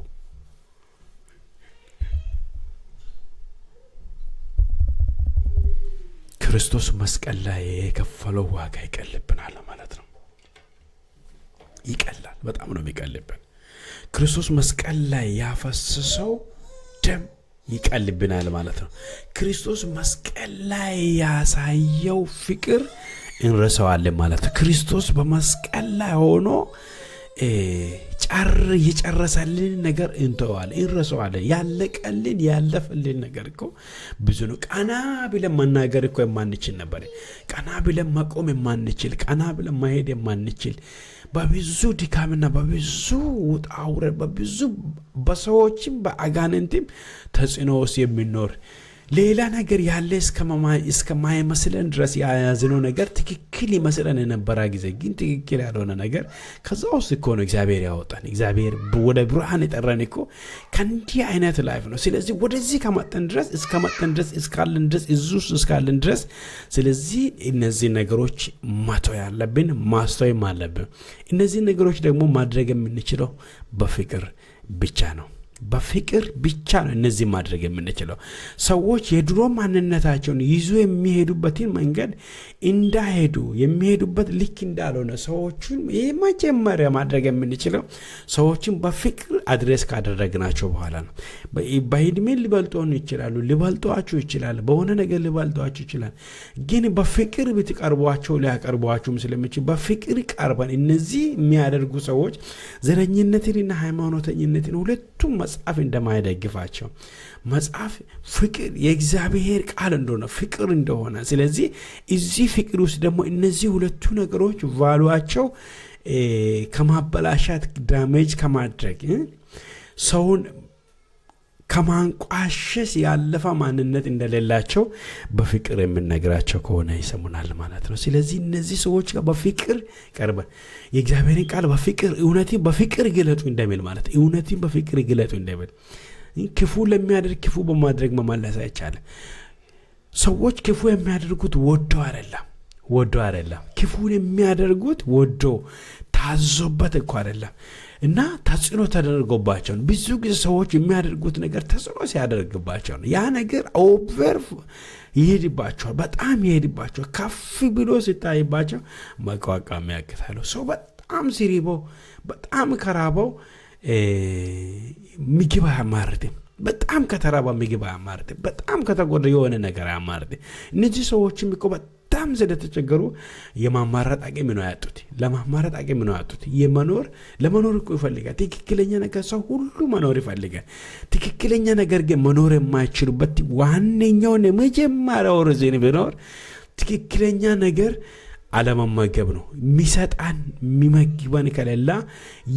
ክርስቶስ መስቀል ላይ የከፈለው ዋጋ ይቀልብናል ማለት ነው። ይቀላል። በጣም ነው የሚቀልብን። ክርስቶስ መስቀል ላይ ያፈሰሰው ደም ይቀልብናል ማለት ነው። ክርስቶስ መስቀል ላይ ያሳየው ፍቅር እንረሳዋለን ማለት ነው። ክርስቶስ በመስቀል ላይ ሆኖ ጨር የጨረሰልን ነገር እንተዋለን፣ እንረሳዋለን። ያለቀልን ያለፈልን ነገር እኮ ብዙ ነው። ቀና ብለን መናገር እኮ የማንችል ነበር። ቀና ብለን መቆም የማንችል፣ ቀና ብለን መሄድ የማንችል፣ በብዙ ድካምና በብዙ ውጣ ውረድ፣ በብዙ በሰዎችም በአጋንንትም ተጽዕኖ ውስጥ የሚኖር፣ ሌላ ነገር ያለ እስከማይመስለን ድረስ፣ የያዝነው ነገር ትክክል ይመስለን የነበረ ጊዜ ግን ትክክል ያልሆነ ነገር፣ ከዛ ውስጥ እኮ ነው እግዚአብሔር ያወጣን። እግዚአብሔር ወደ ብርሃን የጠራን እኮ ከእንዲህ አይነት life ነው። ስለዚህ ወደዚህ ከመጠን ድረስ፣ እስከመጠን ድረስ፣ እስካለን ድረስ፣ እዚህ ውስጥ እስካለን ድረስ፣ ስለዚህ እነዚህ ነገሮች መተው ያለብን ማስተዋልም አለብን። እነዚህ ነገሮች ደግሞ ማድረግ የምንችለው በፍቅር ብቻ ነው። በፍቅር ብቻ ነው እነዚህ ማድረግ የምንችለው። ሰዎች የድሮ ማንነታቸውን ይዞ የሚሄዱበትን መንገድ እንዳይሄዱ፣ የሚሄዱበት ልክ እንዳልሆነ ሰዎቹን የመጀመሪያ ማድረግ የምንችለው ሰዎችን በፍቅር address ካደረግናቸው በኋላ ነው። በእድሜ ሊበልጡን ይችላሉ፣ ሊበልጧችሁ ይችላል፣ በሆነ ነገር ሊበልጧችሁ ይችላል። ግን በፍቅር ብትቀርቧቸው ሊያቀርቧችሁም ስለሚችል በፍቅር ቀርበን እነዚህ የሚያደርጉ ሰዎች ዘረኝነትንና ሃይማኖተኝነትን ሁለቱም መጽሐፍ እንደማይደግፋቸው፣ መጽሐፍ ፍቅር የእግዚአብሔር ቃል እንደሆነ፣ ፍቅር እንደሆነ፣ ስለዚህ እዚህ ፍቅር ውስጥ ደግሞ እነዚህ ሁለቱ ነገሮች value ኣቸው ከማበላሻት፣ damage ከማድረግ፣ ሰውን ከማንቋሸሽ ያለፈ ማንነት እንደሌላቸው በፍቅር የምንነግራቸው ከሆነ ይሰሙናል ማለት ነው። ስለዚህ እነዚህ ሰዎች ጋር በፍቅር ቀርበን የእግዚአብሔርን ቃል በፍቅር፣ እውነትን በፍቅር ግለጡ እንደሚል ማለት፣ እውነትን በፍቅር ግለጡ እንደሚል፣ ክፉ ለሚያደርግ ክፉ በማድረግ መመለስ አይቻልም። ሰዎች ክፉ የሚያደርጉት ወደው አይደለም። ወዶ አይደለም። ክፉን የሚያደርጉት ወዶ ታዞበት እኮ አይደለም እና ተጽዕኖ ተደርጎባቸው ነው። ብዙ ጊዜ ሰዎች የሚያደርጉት ነገር ተጽዕኖ ሲያደርግባቸው ነው። ያ ነገር over ይሄድባቸዋል፣ በጣም ይሄድባቸዋል። ከፍ ብሎ ሲታይባቸው መቋቋም ያቅታሉ። ሰው በጣም ሲርበው፣ በጣም ከራበው ምግብ አያማርጥም። በጣም ከተራባ ምግብ አያማርጥም። በጣም ከተጎዳ የሆነ ነገር አያማርጥም። እነዚህ ሰዎችም እኮ በጣም ስለተቸገሩ የማማረጥ አቅም ነው ያጡት። ለማማረጥ አቅም ነው ያጡት። የመኖር ለመኖር እኮ ይፈልጋል። ትክክለኛ ነገር ሰው ሁሉ መኖር ይፈልጋል። ትክክለኛ ነገር ግን መኖር የማይችሉበት ዋነኛውን የመጀመሪያው reason ቢኖር ትክክለኛ ነገር አለመመገብ ነው። የሚሰጣን የሚመግበን ከሌላ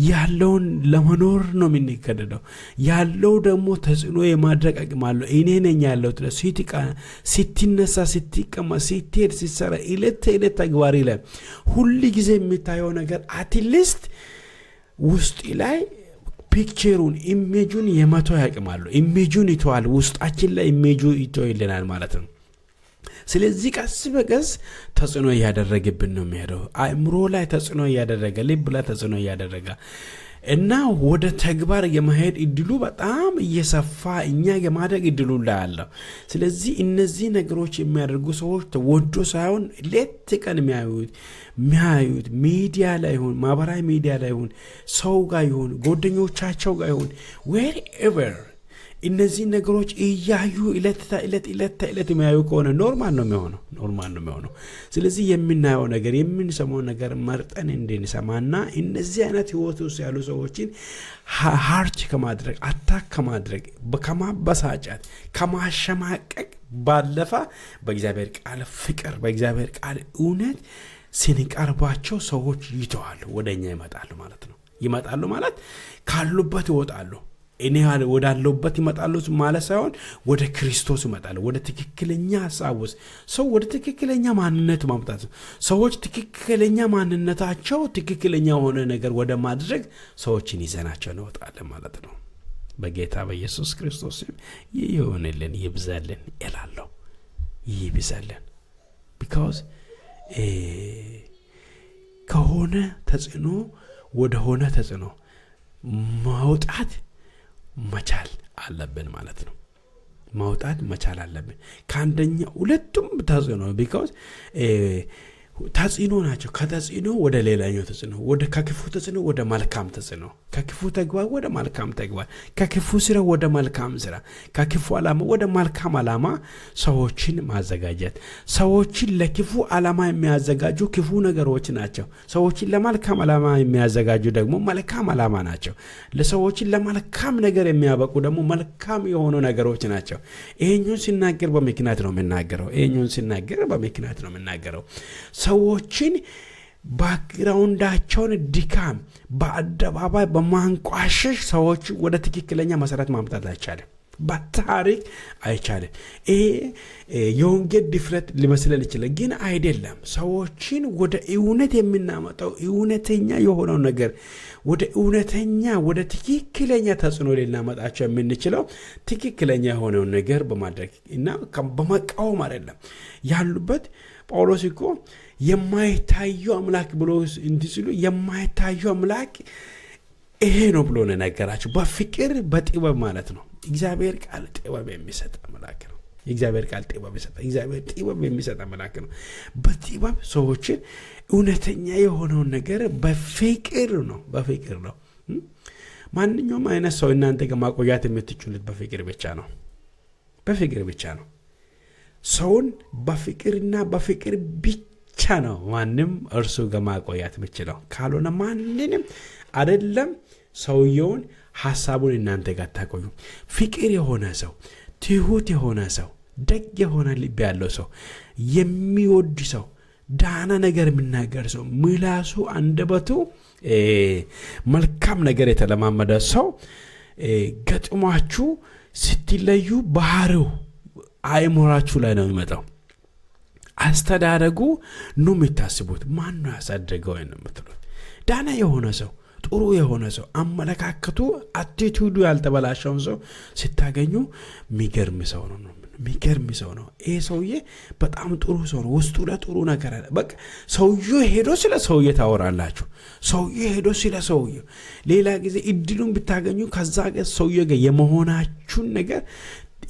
ያለውን ለመኖር ነው የምንገደደው። ያለው ደግሞ ተጽዕኖ የማድረግ አቅም አለው። እኔ ነኝ ያለው ስትነሳ፣ ስትቀመጥ፣ ስትሄድ፣ ስትሰራ፣ ዕለት ተዕለት ተግባር ላይ ሁል ጊዜ የሚታየው ነገር at least ውስጥ ላይ picture ኡን image ኡን የመተው አቅም አለው። Image ኡን ይተዋል። ውስጣችን ላይ image ኡ ይተውልናል ማለት ነው። ስለዚህ ቀስ በቀስ ተጽዕኖ እያደረገብን ነው የሚሄደው። አእምሮ ላይ ተጽዕኖ እያደረገ፣ ልብ ላይ ተጽዕኖ እያደረገ እና ወደ ተግባር የመሄድ እድሉ በጣም እየሰፋ እኛ የማደግ እድሉ ላይ አለው። ስለዚህ እነዚህ ነገሮች የሚያደርጉ ሰዎች ወዶ ሳይሆን ሌት ቀን የሚያዩት ሚዲያ ላይ ይሁን፣ ማህበራዊ ሚዲያ ላይ ይሁን፣ ሰው ጋር ይሁን፣ ጓደኞቻቸው ጋር ይሁን፣ wherever እነዚህ ነገሮች እያዩ ዕለት ተዕለት ዕለት ተዕለት የሚያዩ ከሆነ normal ነው የሚሆነው፣ normal ነው የሚሆነው። ስለዚህ የምናየው ነገር፣ የምንሰማው ነገር መርጠን እንድንሰማና እነዚህ አይነት ህይወት ውስጥ ያሉ ሰዎችን hurt ከማድረግ፣ attack ከማድረግ፣ ከማበሳጨት፣ ከማሸማቀቅ ባለፈ በእግዚአብሔር ቃል ፍቅር፣ በእግዚአብሔር ቃል እውነት ስንቀርባቸው ሰዎች ይተዋሉ፣ ወደ እኛ ይመጣሉ ማለት ነው። ይመጣሉ ማለት ካሉበት ይወጣሉ። እኔ ወዳለሁበት ይመጣሉ ማለት ሳይሆን ወደ ክርስቶስ ይመጣሉ። ወደ ትክክለኛ ሀሳብ ውስጥ ሰው ወደ ትክክለኛ ማንነት ማምጣት ነው። ሰዎች ትክክለኛ ማንነታቸው ትክክለኛ የሆነ ነገር ወደ ማድረግ ሰዎችን ይዘናቸው እንወጣለን ማለት ነው። በጌታ በኢየሱስ ክርስቶስ ስም ይህ ይሆንልን፣ ይብዛልን እላለሁ። ይብዛልን። Because ከሆነ ተጽዕኖ ወደ ሆነ ተጽዕኖ ማውጣት መቻል አለብን ማለት ነው። ማውጣት መቻል አለብን። ከአንደኛ ሁለቱም ተጽዕኖ because ተጽዕኖ ናቸው። ከተጽዕኖ ወደ ሌላኛው ተጽዕኖ፣ ወደ ከክፉ ተጽዕኖ ወደ መልካም ተጽዕኖ፣ ከክፉ ተግባር ወደ መልካም ተግባር፣ ከክፉ ስራ ወደ መልካም ስራ፣ ከክፉ ዓላማ ወደ መልካም ዓላማ ሰዎችን ማዘጋጀት። ሰዎችን ለክፉ ዓላማ የሚያዘጋጁ ክፉ ነገሮች ናቸው። ሰዎችን ለመልካም ዓላማ የሚያዘጋጁ ደግሞ መልካም ዓላማ ናቸው። ለሰዎችን ለመልካም ነገር የሚያበቁ ደግሞ መልካም የሆኑ ነገሮች ናቸው። ይሄኛውን ሲናገር በምክንያት ነው የምናገረው። ይሄኛውን ሲናገር በምክንያት ነው የምናገረው። ሰዎችን background ኣቸውን ድካም በአደባባይ በማንቋሸሽ ሰዎች ወደ ትክክለኛ መሰረት ማምጣት አይቻልም። በታሪክ አይቻልም። ይሄ የወንጌል ድፍረት ሊመስለን ይችላል፣ ግን አይደለም። ሰዎችን ወደ እውነት የምናመጣው እውነተኛ የሆነው ነገር ወደ እውነተኛ ወደ ትክክለኛ ተጽዕኖ ልናመጣቸው የምንችለው ትክክለኛ የሆነውን ነገር በማድረግ እና በመቃወም አይደለም። ያሉበት ጳውሎስ እኮ የማይታየው አምላክ ብሎ እንዲህ ሲሉ የማይታየው አምላክ ይሄ ነው ብሎ ነው የነገራቸው። በፍቅር በጥበብ ማለት ነው። እግዚአብሔር ቃል ጥበብ የሚሰጥ አምላክ ነው። የእግዚአብሔር ቃል ጥበብ ይሰጣል። እግዚአብሔር ጥበብ የሚሰጥ አምላክ ነው። በጥበብ ሰዎችን እውነተኛ የሆነውን ነገር በፍቅር ነው፣ በፍቅር ነው። ማንኛውም አይነት ሰው እናንተ ጋር ማቆያት የምትችሉት በፍቅር ብቻ ነው። በፍቅር ብቻ ነው። ሰውን በፍቅርና በፍቅር ብቻ ነው ማንም እርሱ ጋር ማቆያት የምችለው። ካልሆነ ማንንም አይደለም ሰውየውን ሀሳቡን እናንተ ጋር ታቆዩ። ፍቅር የሆነ ሰው፣ ትሁት የሆነ ሰው፣ ደግ የሆነ ልብ ያለው ሰው፣ የሚወድ ሰው፣ ዳና ነገር የሚናገር ሰው፣ ምላሱ አንደበቱ መልካም ነገር የተለማመደ ሰው ገጥሟችሁ ስትለዩ ባህሪው አእምሯችሁ ላይ ነው የሚመጣው። አስተዳደጉ ነው የምታስቡት። ማን ነው ያሳደገው ነው የምትሉት። ዳና የሆነ ሰው፣ ጥሩ የሆነ ሰው፣ አመለካከቱ attitude ኡ ያልተበላሸውን ሰው ስታገኙ የሚገርም ሰው ነው። የሚገርም ሰው ነው። ይሄ ሰውዬ በጣም ጥሩ ሰው ነው። ውስጡ ለጥሩ ነገር አለ። በቃ ሰውዬው ሄዶ ስለ ሰውዬ ታወራላችሁ። ሰውዬ ሄዶ ስለ ሰውዬ ሌላ ጊዜ እድሉን ብታገኙ ከዛ ሰውዬ ጋር የመሆናችሁን ነገር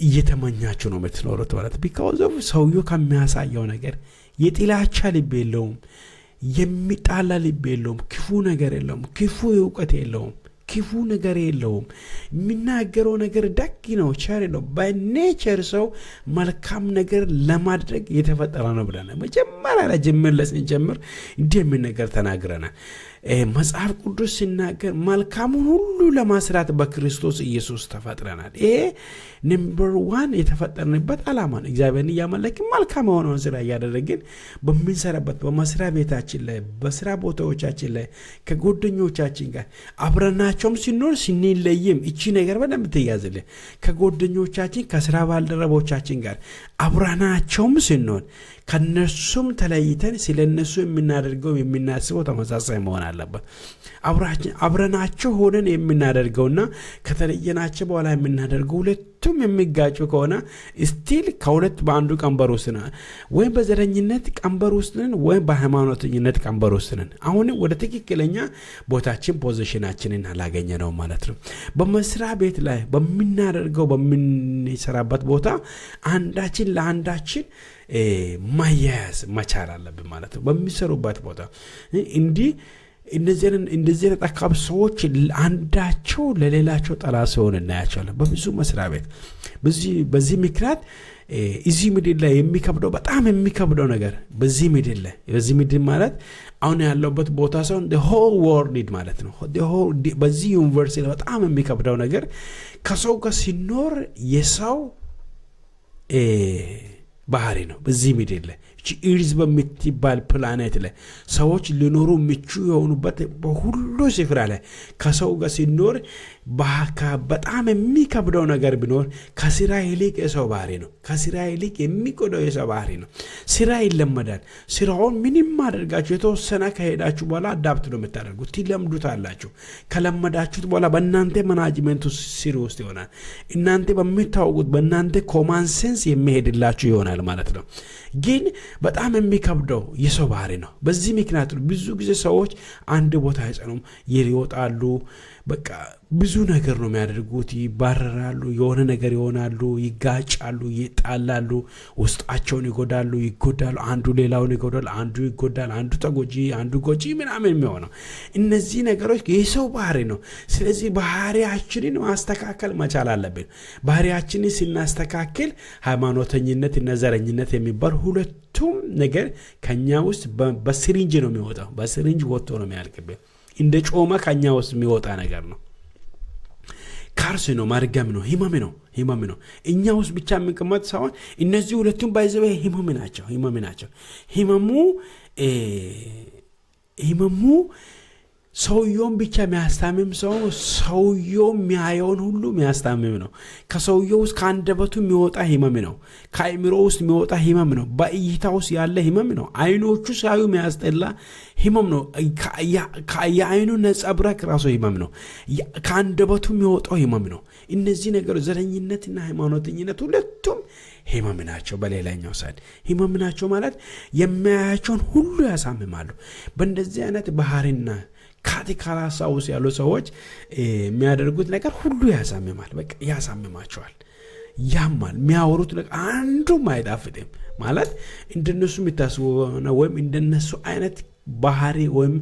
እየተመኛችሁ ነው የምትኖሩት ማለት፣ because of ሰውዬው ከሚያሳየው ነገር የጥላቻ ልብ የለውም፣ የሚጣላ ልብ የለውም፣ ክፉ ነገር የለውም፣ ክፉ እውቀት የለውም፣ ክፉ ነገር የለውም። የሚናገረው ነገር ደግ ነው፣ ቸር ነው። By nature ሰው መልካም ነገር ለማድረግ የተፈጠረ ነው ብለናል። መጀመሪያ ላይ ጅምር ስንጀምር እንዲህ የሚል ነገር ተናግረናል። መጽሐፍ ቅዱስ ሲናገር መልካሙን ሁሉ ለማስራት በክርስቶስ ኢየሱስ ተፈጥረናል። ይሄ number one የተፈጠርንበት ዓላማ ነው። እግዚአብሔርን እያመለክን መልካም የሆነውን ስራ እያደረግን በምንሰራበት በመስሪያ ቤታችን ላይ፣ በስራ ቦታዎቻችን ላይ ከጓደኞቻችን ጋር አብረናቸውም ሲኖር ስንለይም፣ እቺ ነገር በደንብ ትያዝልን። ከጓደኞቻችን፣ ከስራ ባልደረቦቻችን ጋር አብረናቸውም ስንሆን ከነሱም ተለይተን ስለ እነሱ የምናደርገው የምናስበው ተመሳሳይ መሆን አለበት። አብረናቸው ሆነን የምናደርገውና ከተለየናቸው በኋላ የምናደርገው ሁለቱም የሚጋጩ ከሆነ still ከሁለት በአንዱ ቀንበር ውስጥ ነን። ወይም በዘረኝነት ቀንበር ውስጥ ነን፣ ወይም በሃይማኖተኝነት ቀንበር ውስጥ ነን። አሁንም ወደ ትክክለኛ ቦታችን position ኣችንን አላገኘነው ማለት ነው። በመስሪያ ቤት ላይ በምናደርገው፣ በምንሰራበት ቦታ አንዳችን ለአንዳችን ማያያዝ መቻል አለብን ማለት ነው። በሚሰሩበት ቦታ እንዲህ እንደዚህ አይነት አካባቢ ሰዎች አንዳቸው ለሌላቸው ጠላት ሲሆን እናያቸዋለን በብዙ መስሪያ ቤት። በዚህ ምክንያት እዚህ ምድር ላይ የሚከብደው፣ በጣም የሚከብደው ነገር በዚህ ምድር ላይ፣ በዚህ ምድር ማለት አሁን ያለሁበት ቦታ ሳይሆን whole world ማለት ነው። በዚህ universe በጣም የሚከብደው ነገር ከሰው ጋር ሲኖር የሰው ባህሪ ነው። በዚህ ምድር ላይ፣ earth በምትባል ፕላኔት ላይ፣ ሰዎች ሊኖሩ ምቹ የሆኑበት በሁሉ ስፍራ ላይ ከሰው ጋር ሲኖር በጣም የሚከብደው ነገር ቢኖር ከስራ ይልቅ የሰው ባህሪ ነው። ከስራ ይልቅ የሚጎዳው የሰው ባህሪ ነው። ስራ ይለመዳል። ስራውን ምንም አድርጋችሁ የተወሰነ ከሄዳችሁ በኋላ adapt ነው የምታደርጉት፣ ትለምዱታላችሁ። ከለመዳችሁት በኋላ በእናንተ management ኡ ስር ውስጥ ይሆናል። እናንተ በምታውቁት፣ በእናንተ common sense የሚሄድላችሁ ይሆናል ማለት ነው። ግን በጣም የሚከብደው የሰው ባህሪ ነው። በዚህ ምክንያት ብዙ ጊዜ ሰዎች አንድ ቦታ አይጸኑም፣ ይወጣሉ። በቃ ብዙ ነገር ነው የሚያደርጉት። ይባረራሉ፣ የሆነ ነገር ይሆናሉ፣ ይጋጫሉ፣ ይጣላሉ፣ ውስጣቸውን ይጎዳሉ፣ ይጎዳሉ። አንዱ ሌላውን ይጎዳል፣ አንዱ ይጎዳል፣ አንዱ ተጎጂ፣ አንዱ ጎጂ ምናምን የሚሆነው እነዚህ ነገሮች የሰው ባህሪ ነው። ስለዚህ ባህሪያችንን ማስተካከል መቻል አለብን። ባህሪያችንን ስናስተካክል ሃይማኖተኝነት እና ዘረኝነት የሚባል ሁለቱም ነገር ከኛ ውስጥ በ syringe ነው የሚወጣው። በ syringe ወጥቶ ነው የሚያልቅብን። እንደ ጮማ ከኛ ውስጥ የሚወጣ ነገር ነው። Curse ነው፣ መርገም ነው፣ ህመም ነው፣ ህመም ነው። እኛ ውስጥ ብቻ የሚቀመጥ ሳይሆን እነዚህ ሁለቱም by the way ህመም ናቸው፣ ህመም ናቸው። ህመሙ ሰውየውን ብቻ የሚያስታምም ሰው ሰውየው የሚያየውን ሁሉ የሚያስታምም ነው። ከሰውየው ውስጥ ከአንደበቱ የሚወጣ ህመም ነው። ከአእምሮ ውስጥ የሚወጣ ህመም ነው። በእይታ ውስጥ ያለ ህመም ነው። አይኖቹ ሲያዩ የሚያስጠላ ህመም ነው። የአይኑ ነጸብራቅ ራሱ ህመም ነው። ከአንደበቱ የሚወጣው ህመም ነው። እነዚህ ነገሮች ዘረኝነትና ሃይማኖተኝነት ሁለቱም ህመም ናቸው። በሌላኛው side ህመም ናቸው ማለት የሚያያቸውን ሁሉ ያሳምማሉ። በእንደዚህ አይነት ባህሪና ካቲካላሳ ውስጥ ያሉ ሰዎች የሚያደርጉት ነገር ሁሉ ያሳምማል። በቃ ያሳምማቸዋል፣ ያማል። የሚያወሩት ነገር አንዱም አይጣፍጥም። ማለት እንደነሱ የሚታስቡ ወይም እንደነሱ አይነት ባህሪ ወይም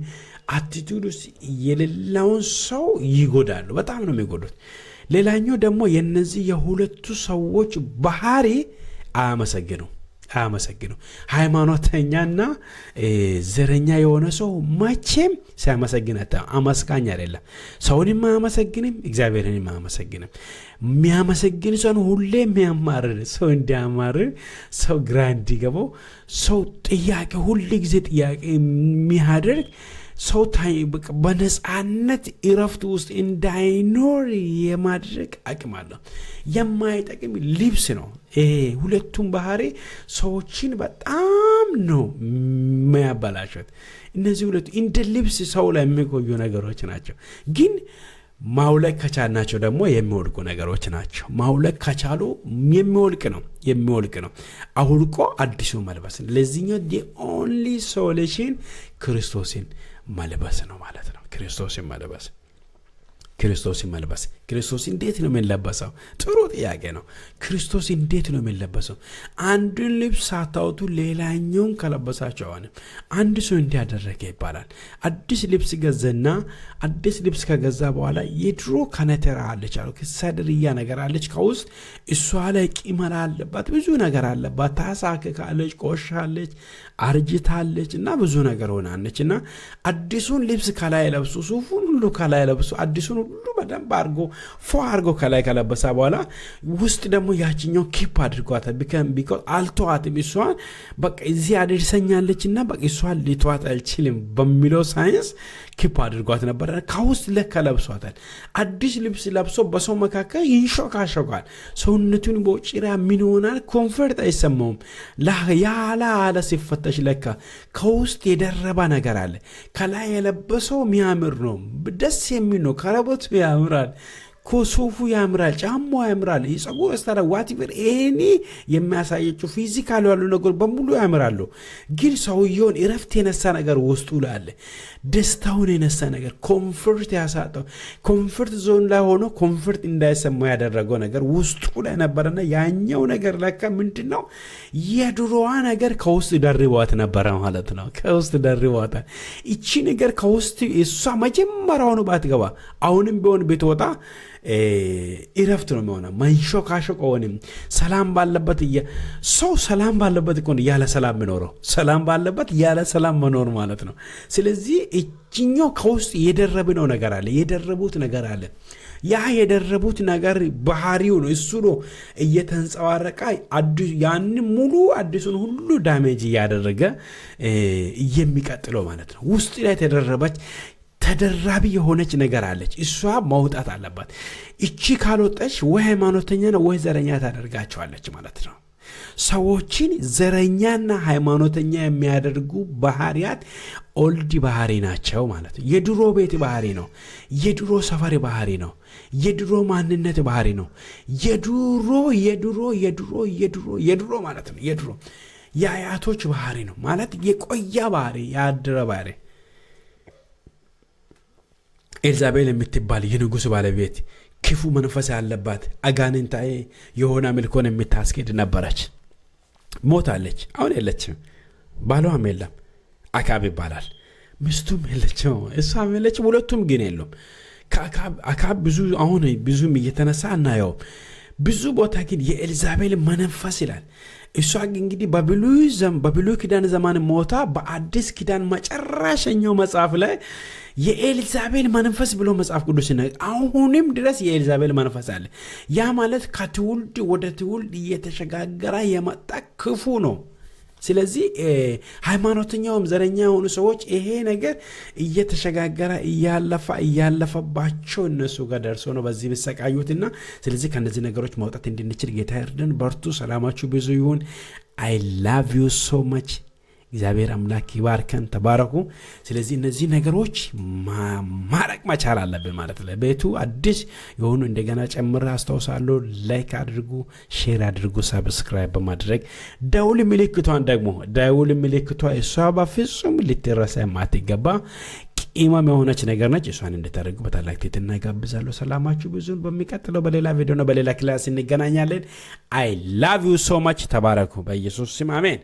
attitude ውስጥ የሌላውን ሰው ይጎዳሉ። በጣም ነው የሚጎዱት። ሌላኛው ደግሞ የነዚህ የሁለቱ ሰዎች ባህሪ አያመሰግኑም፣ አያመሰግኑ። ሃይማኖተኛና ዘረኛ የሆነ ሰው መቼም ሲያመሰግን አመስጋኝ አይደለም። ሰውንም አያመሰግንም፣ እግዚአብሔርንም አያመሰግንም። የሚያመሰግን ሰውን ሁሌ የሚያማርር፣ ሰው እንዲያማርር፣ ሰው ግራ እንዲገባው፣ ሰው ጥያቄ፣ ሁል ጊዜ ጥያቄ የሚያደርግ፣ ሰው በነፃነት እረፍት ውስጥ እንዳይኖር የማድረግ አቅም አለው። የማይጠቅም ልብስ ነው። ይሄ ሁለቱም ባህሪ ሰዎችን በጣም ነው የሚያበላሹት። እነዚህ ሁለቱ እንደ ልብስ ሰው ላይ የሚቆዩ ነገሮች ናቸው። ግን ማውለቅ ከቻልናቸው ደግሞ የሚወድቁ ነገሮች ናቸው። ማውለቅ ከቻሉ የሚወድቅ ነው፣ የሚወድቅ ነው። አውልቆ አዲሱ መልበስ ነው። ለዚህኛው only solution ክርስቶስን መልበስ ነው ማለት ነው። ክርስቶስን መልበስ፣ ክርስቶስን መልበስ። ክርስቶስ እንዴት ነው የሚለበሰው? ጥሩ ጥያቄ ነው። ክርስቶስ እንዴት ነው የሚለበሰው? አንዱን ልብስ ሳታወጡ ሌላኛውን ከለበሳችሁ አይሆንም። አንድ ሰው እንዲህ አደረገ ይባላል። አዲስ ልብስ ገዛና አዲስ ልብስ ከገዛ በኋላ የድሮ ከነተራ አለች አሉ፣ ሰድርያ ነገር አለች ከውስጥ፣ እሷ ላይ ቅመል አለባት፣ ብዙ ነገር አለባት። ታሳክካለች፣ ቆሻለች፣ አርጅታለች እና ብዙ ነገር ሆናለች። እና አዲሱን ልብስ ከላይ ለብሶ፣ ሱፉን ሁሉ ከላይ ለብሶ፣ አዲሱን ሁሉ በደንብ አድርጎ ፎ አድርጎ ከላይ ከለበሰ በኋላ ውስጥ ደግሞ ያችኛው keep አድርጓታል። Because አልተዋትም። እሷን በቃ እዚህ አድርሰኛለች እና በቃ እሷን ሊተዋት አልችልም በሚለው ሳይንስ keep አድርጓት ነበር። ከውስጥ ለካ ለብሷታል። አዲስ ልብስ ለብሶ በሰው መካከል ይንሾካሾካል። ሰውነቱን በጭራ ምን ይሆናል? Comfort አይሰማውም። ያለ አለ ሲፈተሽ ለካ ከውስጥ የደረባ ነገር አለ። ከላይ የለበሰው የሚያምር ነው፣ ደስ የሚል ነው። ከረበቱ ያምራል፣ ሱፉ ያምራል፣ ጫማው ያምራል፣ የፀጉር style፣ whatever any የሚያሳየችው physical ያሉ ነገሮች በሙሉ ያምራሉ። ግን ሰውየውን እረፍት የነሳ ነገር ውስጡ ላይ አለ። ደስታውን የነሳ ነገር፣ comfort ያሳጣው፣ comfort zone ላይ ሆኖ comfort እንዳይሰማው ያደረገው ነገር ውስጡ ላይ ነበረና ያኛው ነገር ለካ ምንድን ነው? የድሮዋ ነገር ከውስጥ ደርቧት ነበረ ማለት ነው። ከውስጥ ደርቧታል። ይቺ ነገር ከውስጥ እሷ መጀመሪያውኑ ባትገባ አሁንም ቢሆን ብትወጣ እረፍት ነው የሚሆነው። መንሾካሾክ ሆንም ሰላም ባለበት፣ ሰው ሰላም ባለበት እኮ ያለ ሰላም የሚኖረው፣ ሰላም ባለበት ያለ ሰላም መኖር ማለት ነው። ስለዚህ እችኛው ከውስጥ የደረብነው ነገር አለ፣ የደረቡት ነገር አለ። ያ የደረቡት ነገር ባህሪው ነው። እሱ ነው እየተንጸባረቀ ያንን ሙሉ አዲሱን ሁሉ damage እያደረገ የሚቀጥለው ማለት ነው። ውስጥ ላይ የተደረበች ተደራቢ የሆነች ነገር አለች። እሷ መውጣት አለባት። እቺ ካልወጣች ወይ ሃይማኖተኛ ነው ወይ ዘረኛ ታደርጋቸዋለች ማለት ነው። ሰዎችን ዘረኛና ሃይማኖተኛ የሚያደርጉ ባህሪያት old ባህሪ ናቸው ማለት ነው። የድሮ ቤት ባህሪ ነው። የድሮ ሰፈር ባህሪ ነው። የድሮ ማንነት ባህሪ ነው። የድሮ የድሮ የድሮ የድሮ የድሮ ማለት ነው። የድሮ የአያቶች ባህሪ ነው ማለት የቆየ ባህሪ፣ ያደረ ባህሪ። ኤልዛቤል የምትባል የንጉሥ ባለቤት ክፉ መንፈስ ያለባት አጋንንታዊ የሆነ አምልኮን የምታስኬድ ነበረች። ሞታለች። አሁን የለችም። ባሏም የለም። አካብ ይባላል። ሚስቱም የለችም። እሷም የለችም። ሁለቱም ግን የሉም። አካብ ብዙ አሁን ብዙም እየተነሳ አናየውም። ብዙ ቦታ ግን የኤልዛቤል መንፈስ ይላል። እሷ እንግዲህ በብሉይ ኪዳን ዘመን ሞታ በአዲስ ኪዳን መጨረሻኛው መጽሐፍ ላይ የኤልዛቤል መንፈስ ብሎ መጽሐፍ ቅዱስ፣ አሁንም ድረስ የኤልዛቤል መንፈስ አለ። ያ ማለት ከትውልድ ወደ ትውልድ እየተሸጋገረ የመጣ ክፉ ነው። ስለዚህ ሃይማኖተኛውም ዘረኛ የሆኑ ሰዎች ይሄ ነገር እየተሸጋገረ እያለፈ እያለፈባቸው እነሱ ጋር ደርሶ ነው በዚህ የሚሰቃዩትና ስለዚህ ከእነዚህ ነገሮች መውጣት እንድንችል ጌታ ይርዳን። በርቱ። ሰላማችሁ ብዙ ይሁን። I love you so much። እግዚአብሔር አምላክ ይባርከን። ተባረኩ። ስለዚህ እነዚህ ነገሮች ማራቅ መቻል አለብን ማለት ነው። ቤቱ አዲስ የሆኑ እንደገና ጨምሬ አስታውሳለሁ። Like አድርጉ፣ share አድርጉ፣ subscribe በማድረግ ደውል ምልክቷን ደግሞ፣ ደውል ምልክቷ እሷ በፍጹም ልትረሳ የማትገባ ቅመም የሆነች ነገር ነች። እሷን እንድታደርጉ በታላቅ ትህትና ጋብዛለሁ። ሰላማችሁ ብዙ። በሚቀጥለው በሌላ ቪዲዮ ነው በሌላ class እንገናኛለን። I love you so much። ተባረኩ። በኢየሱስ ስም አሜን።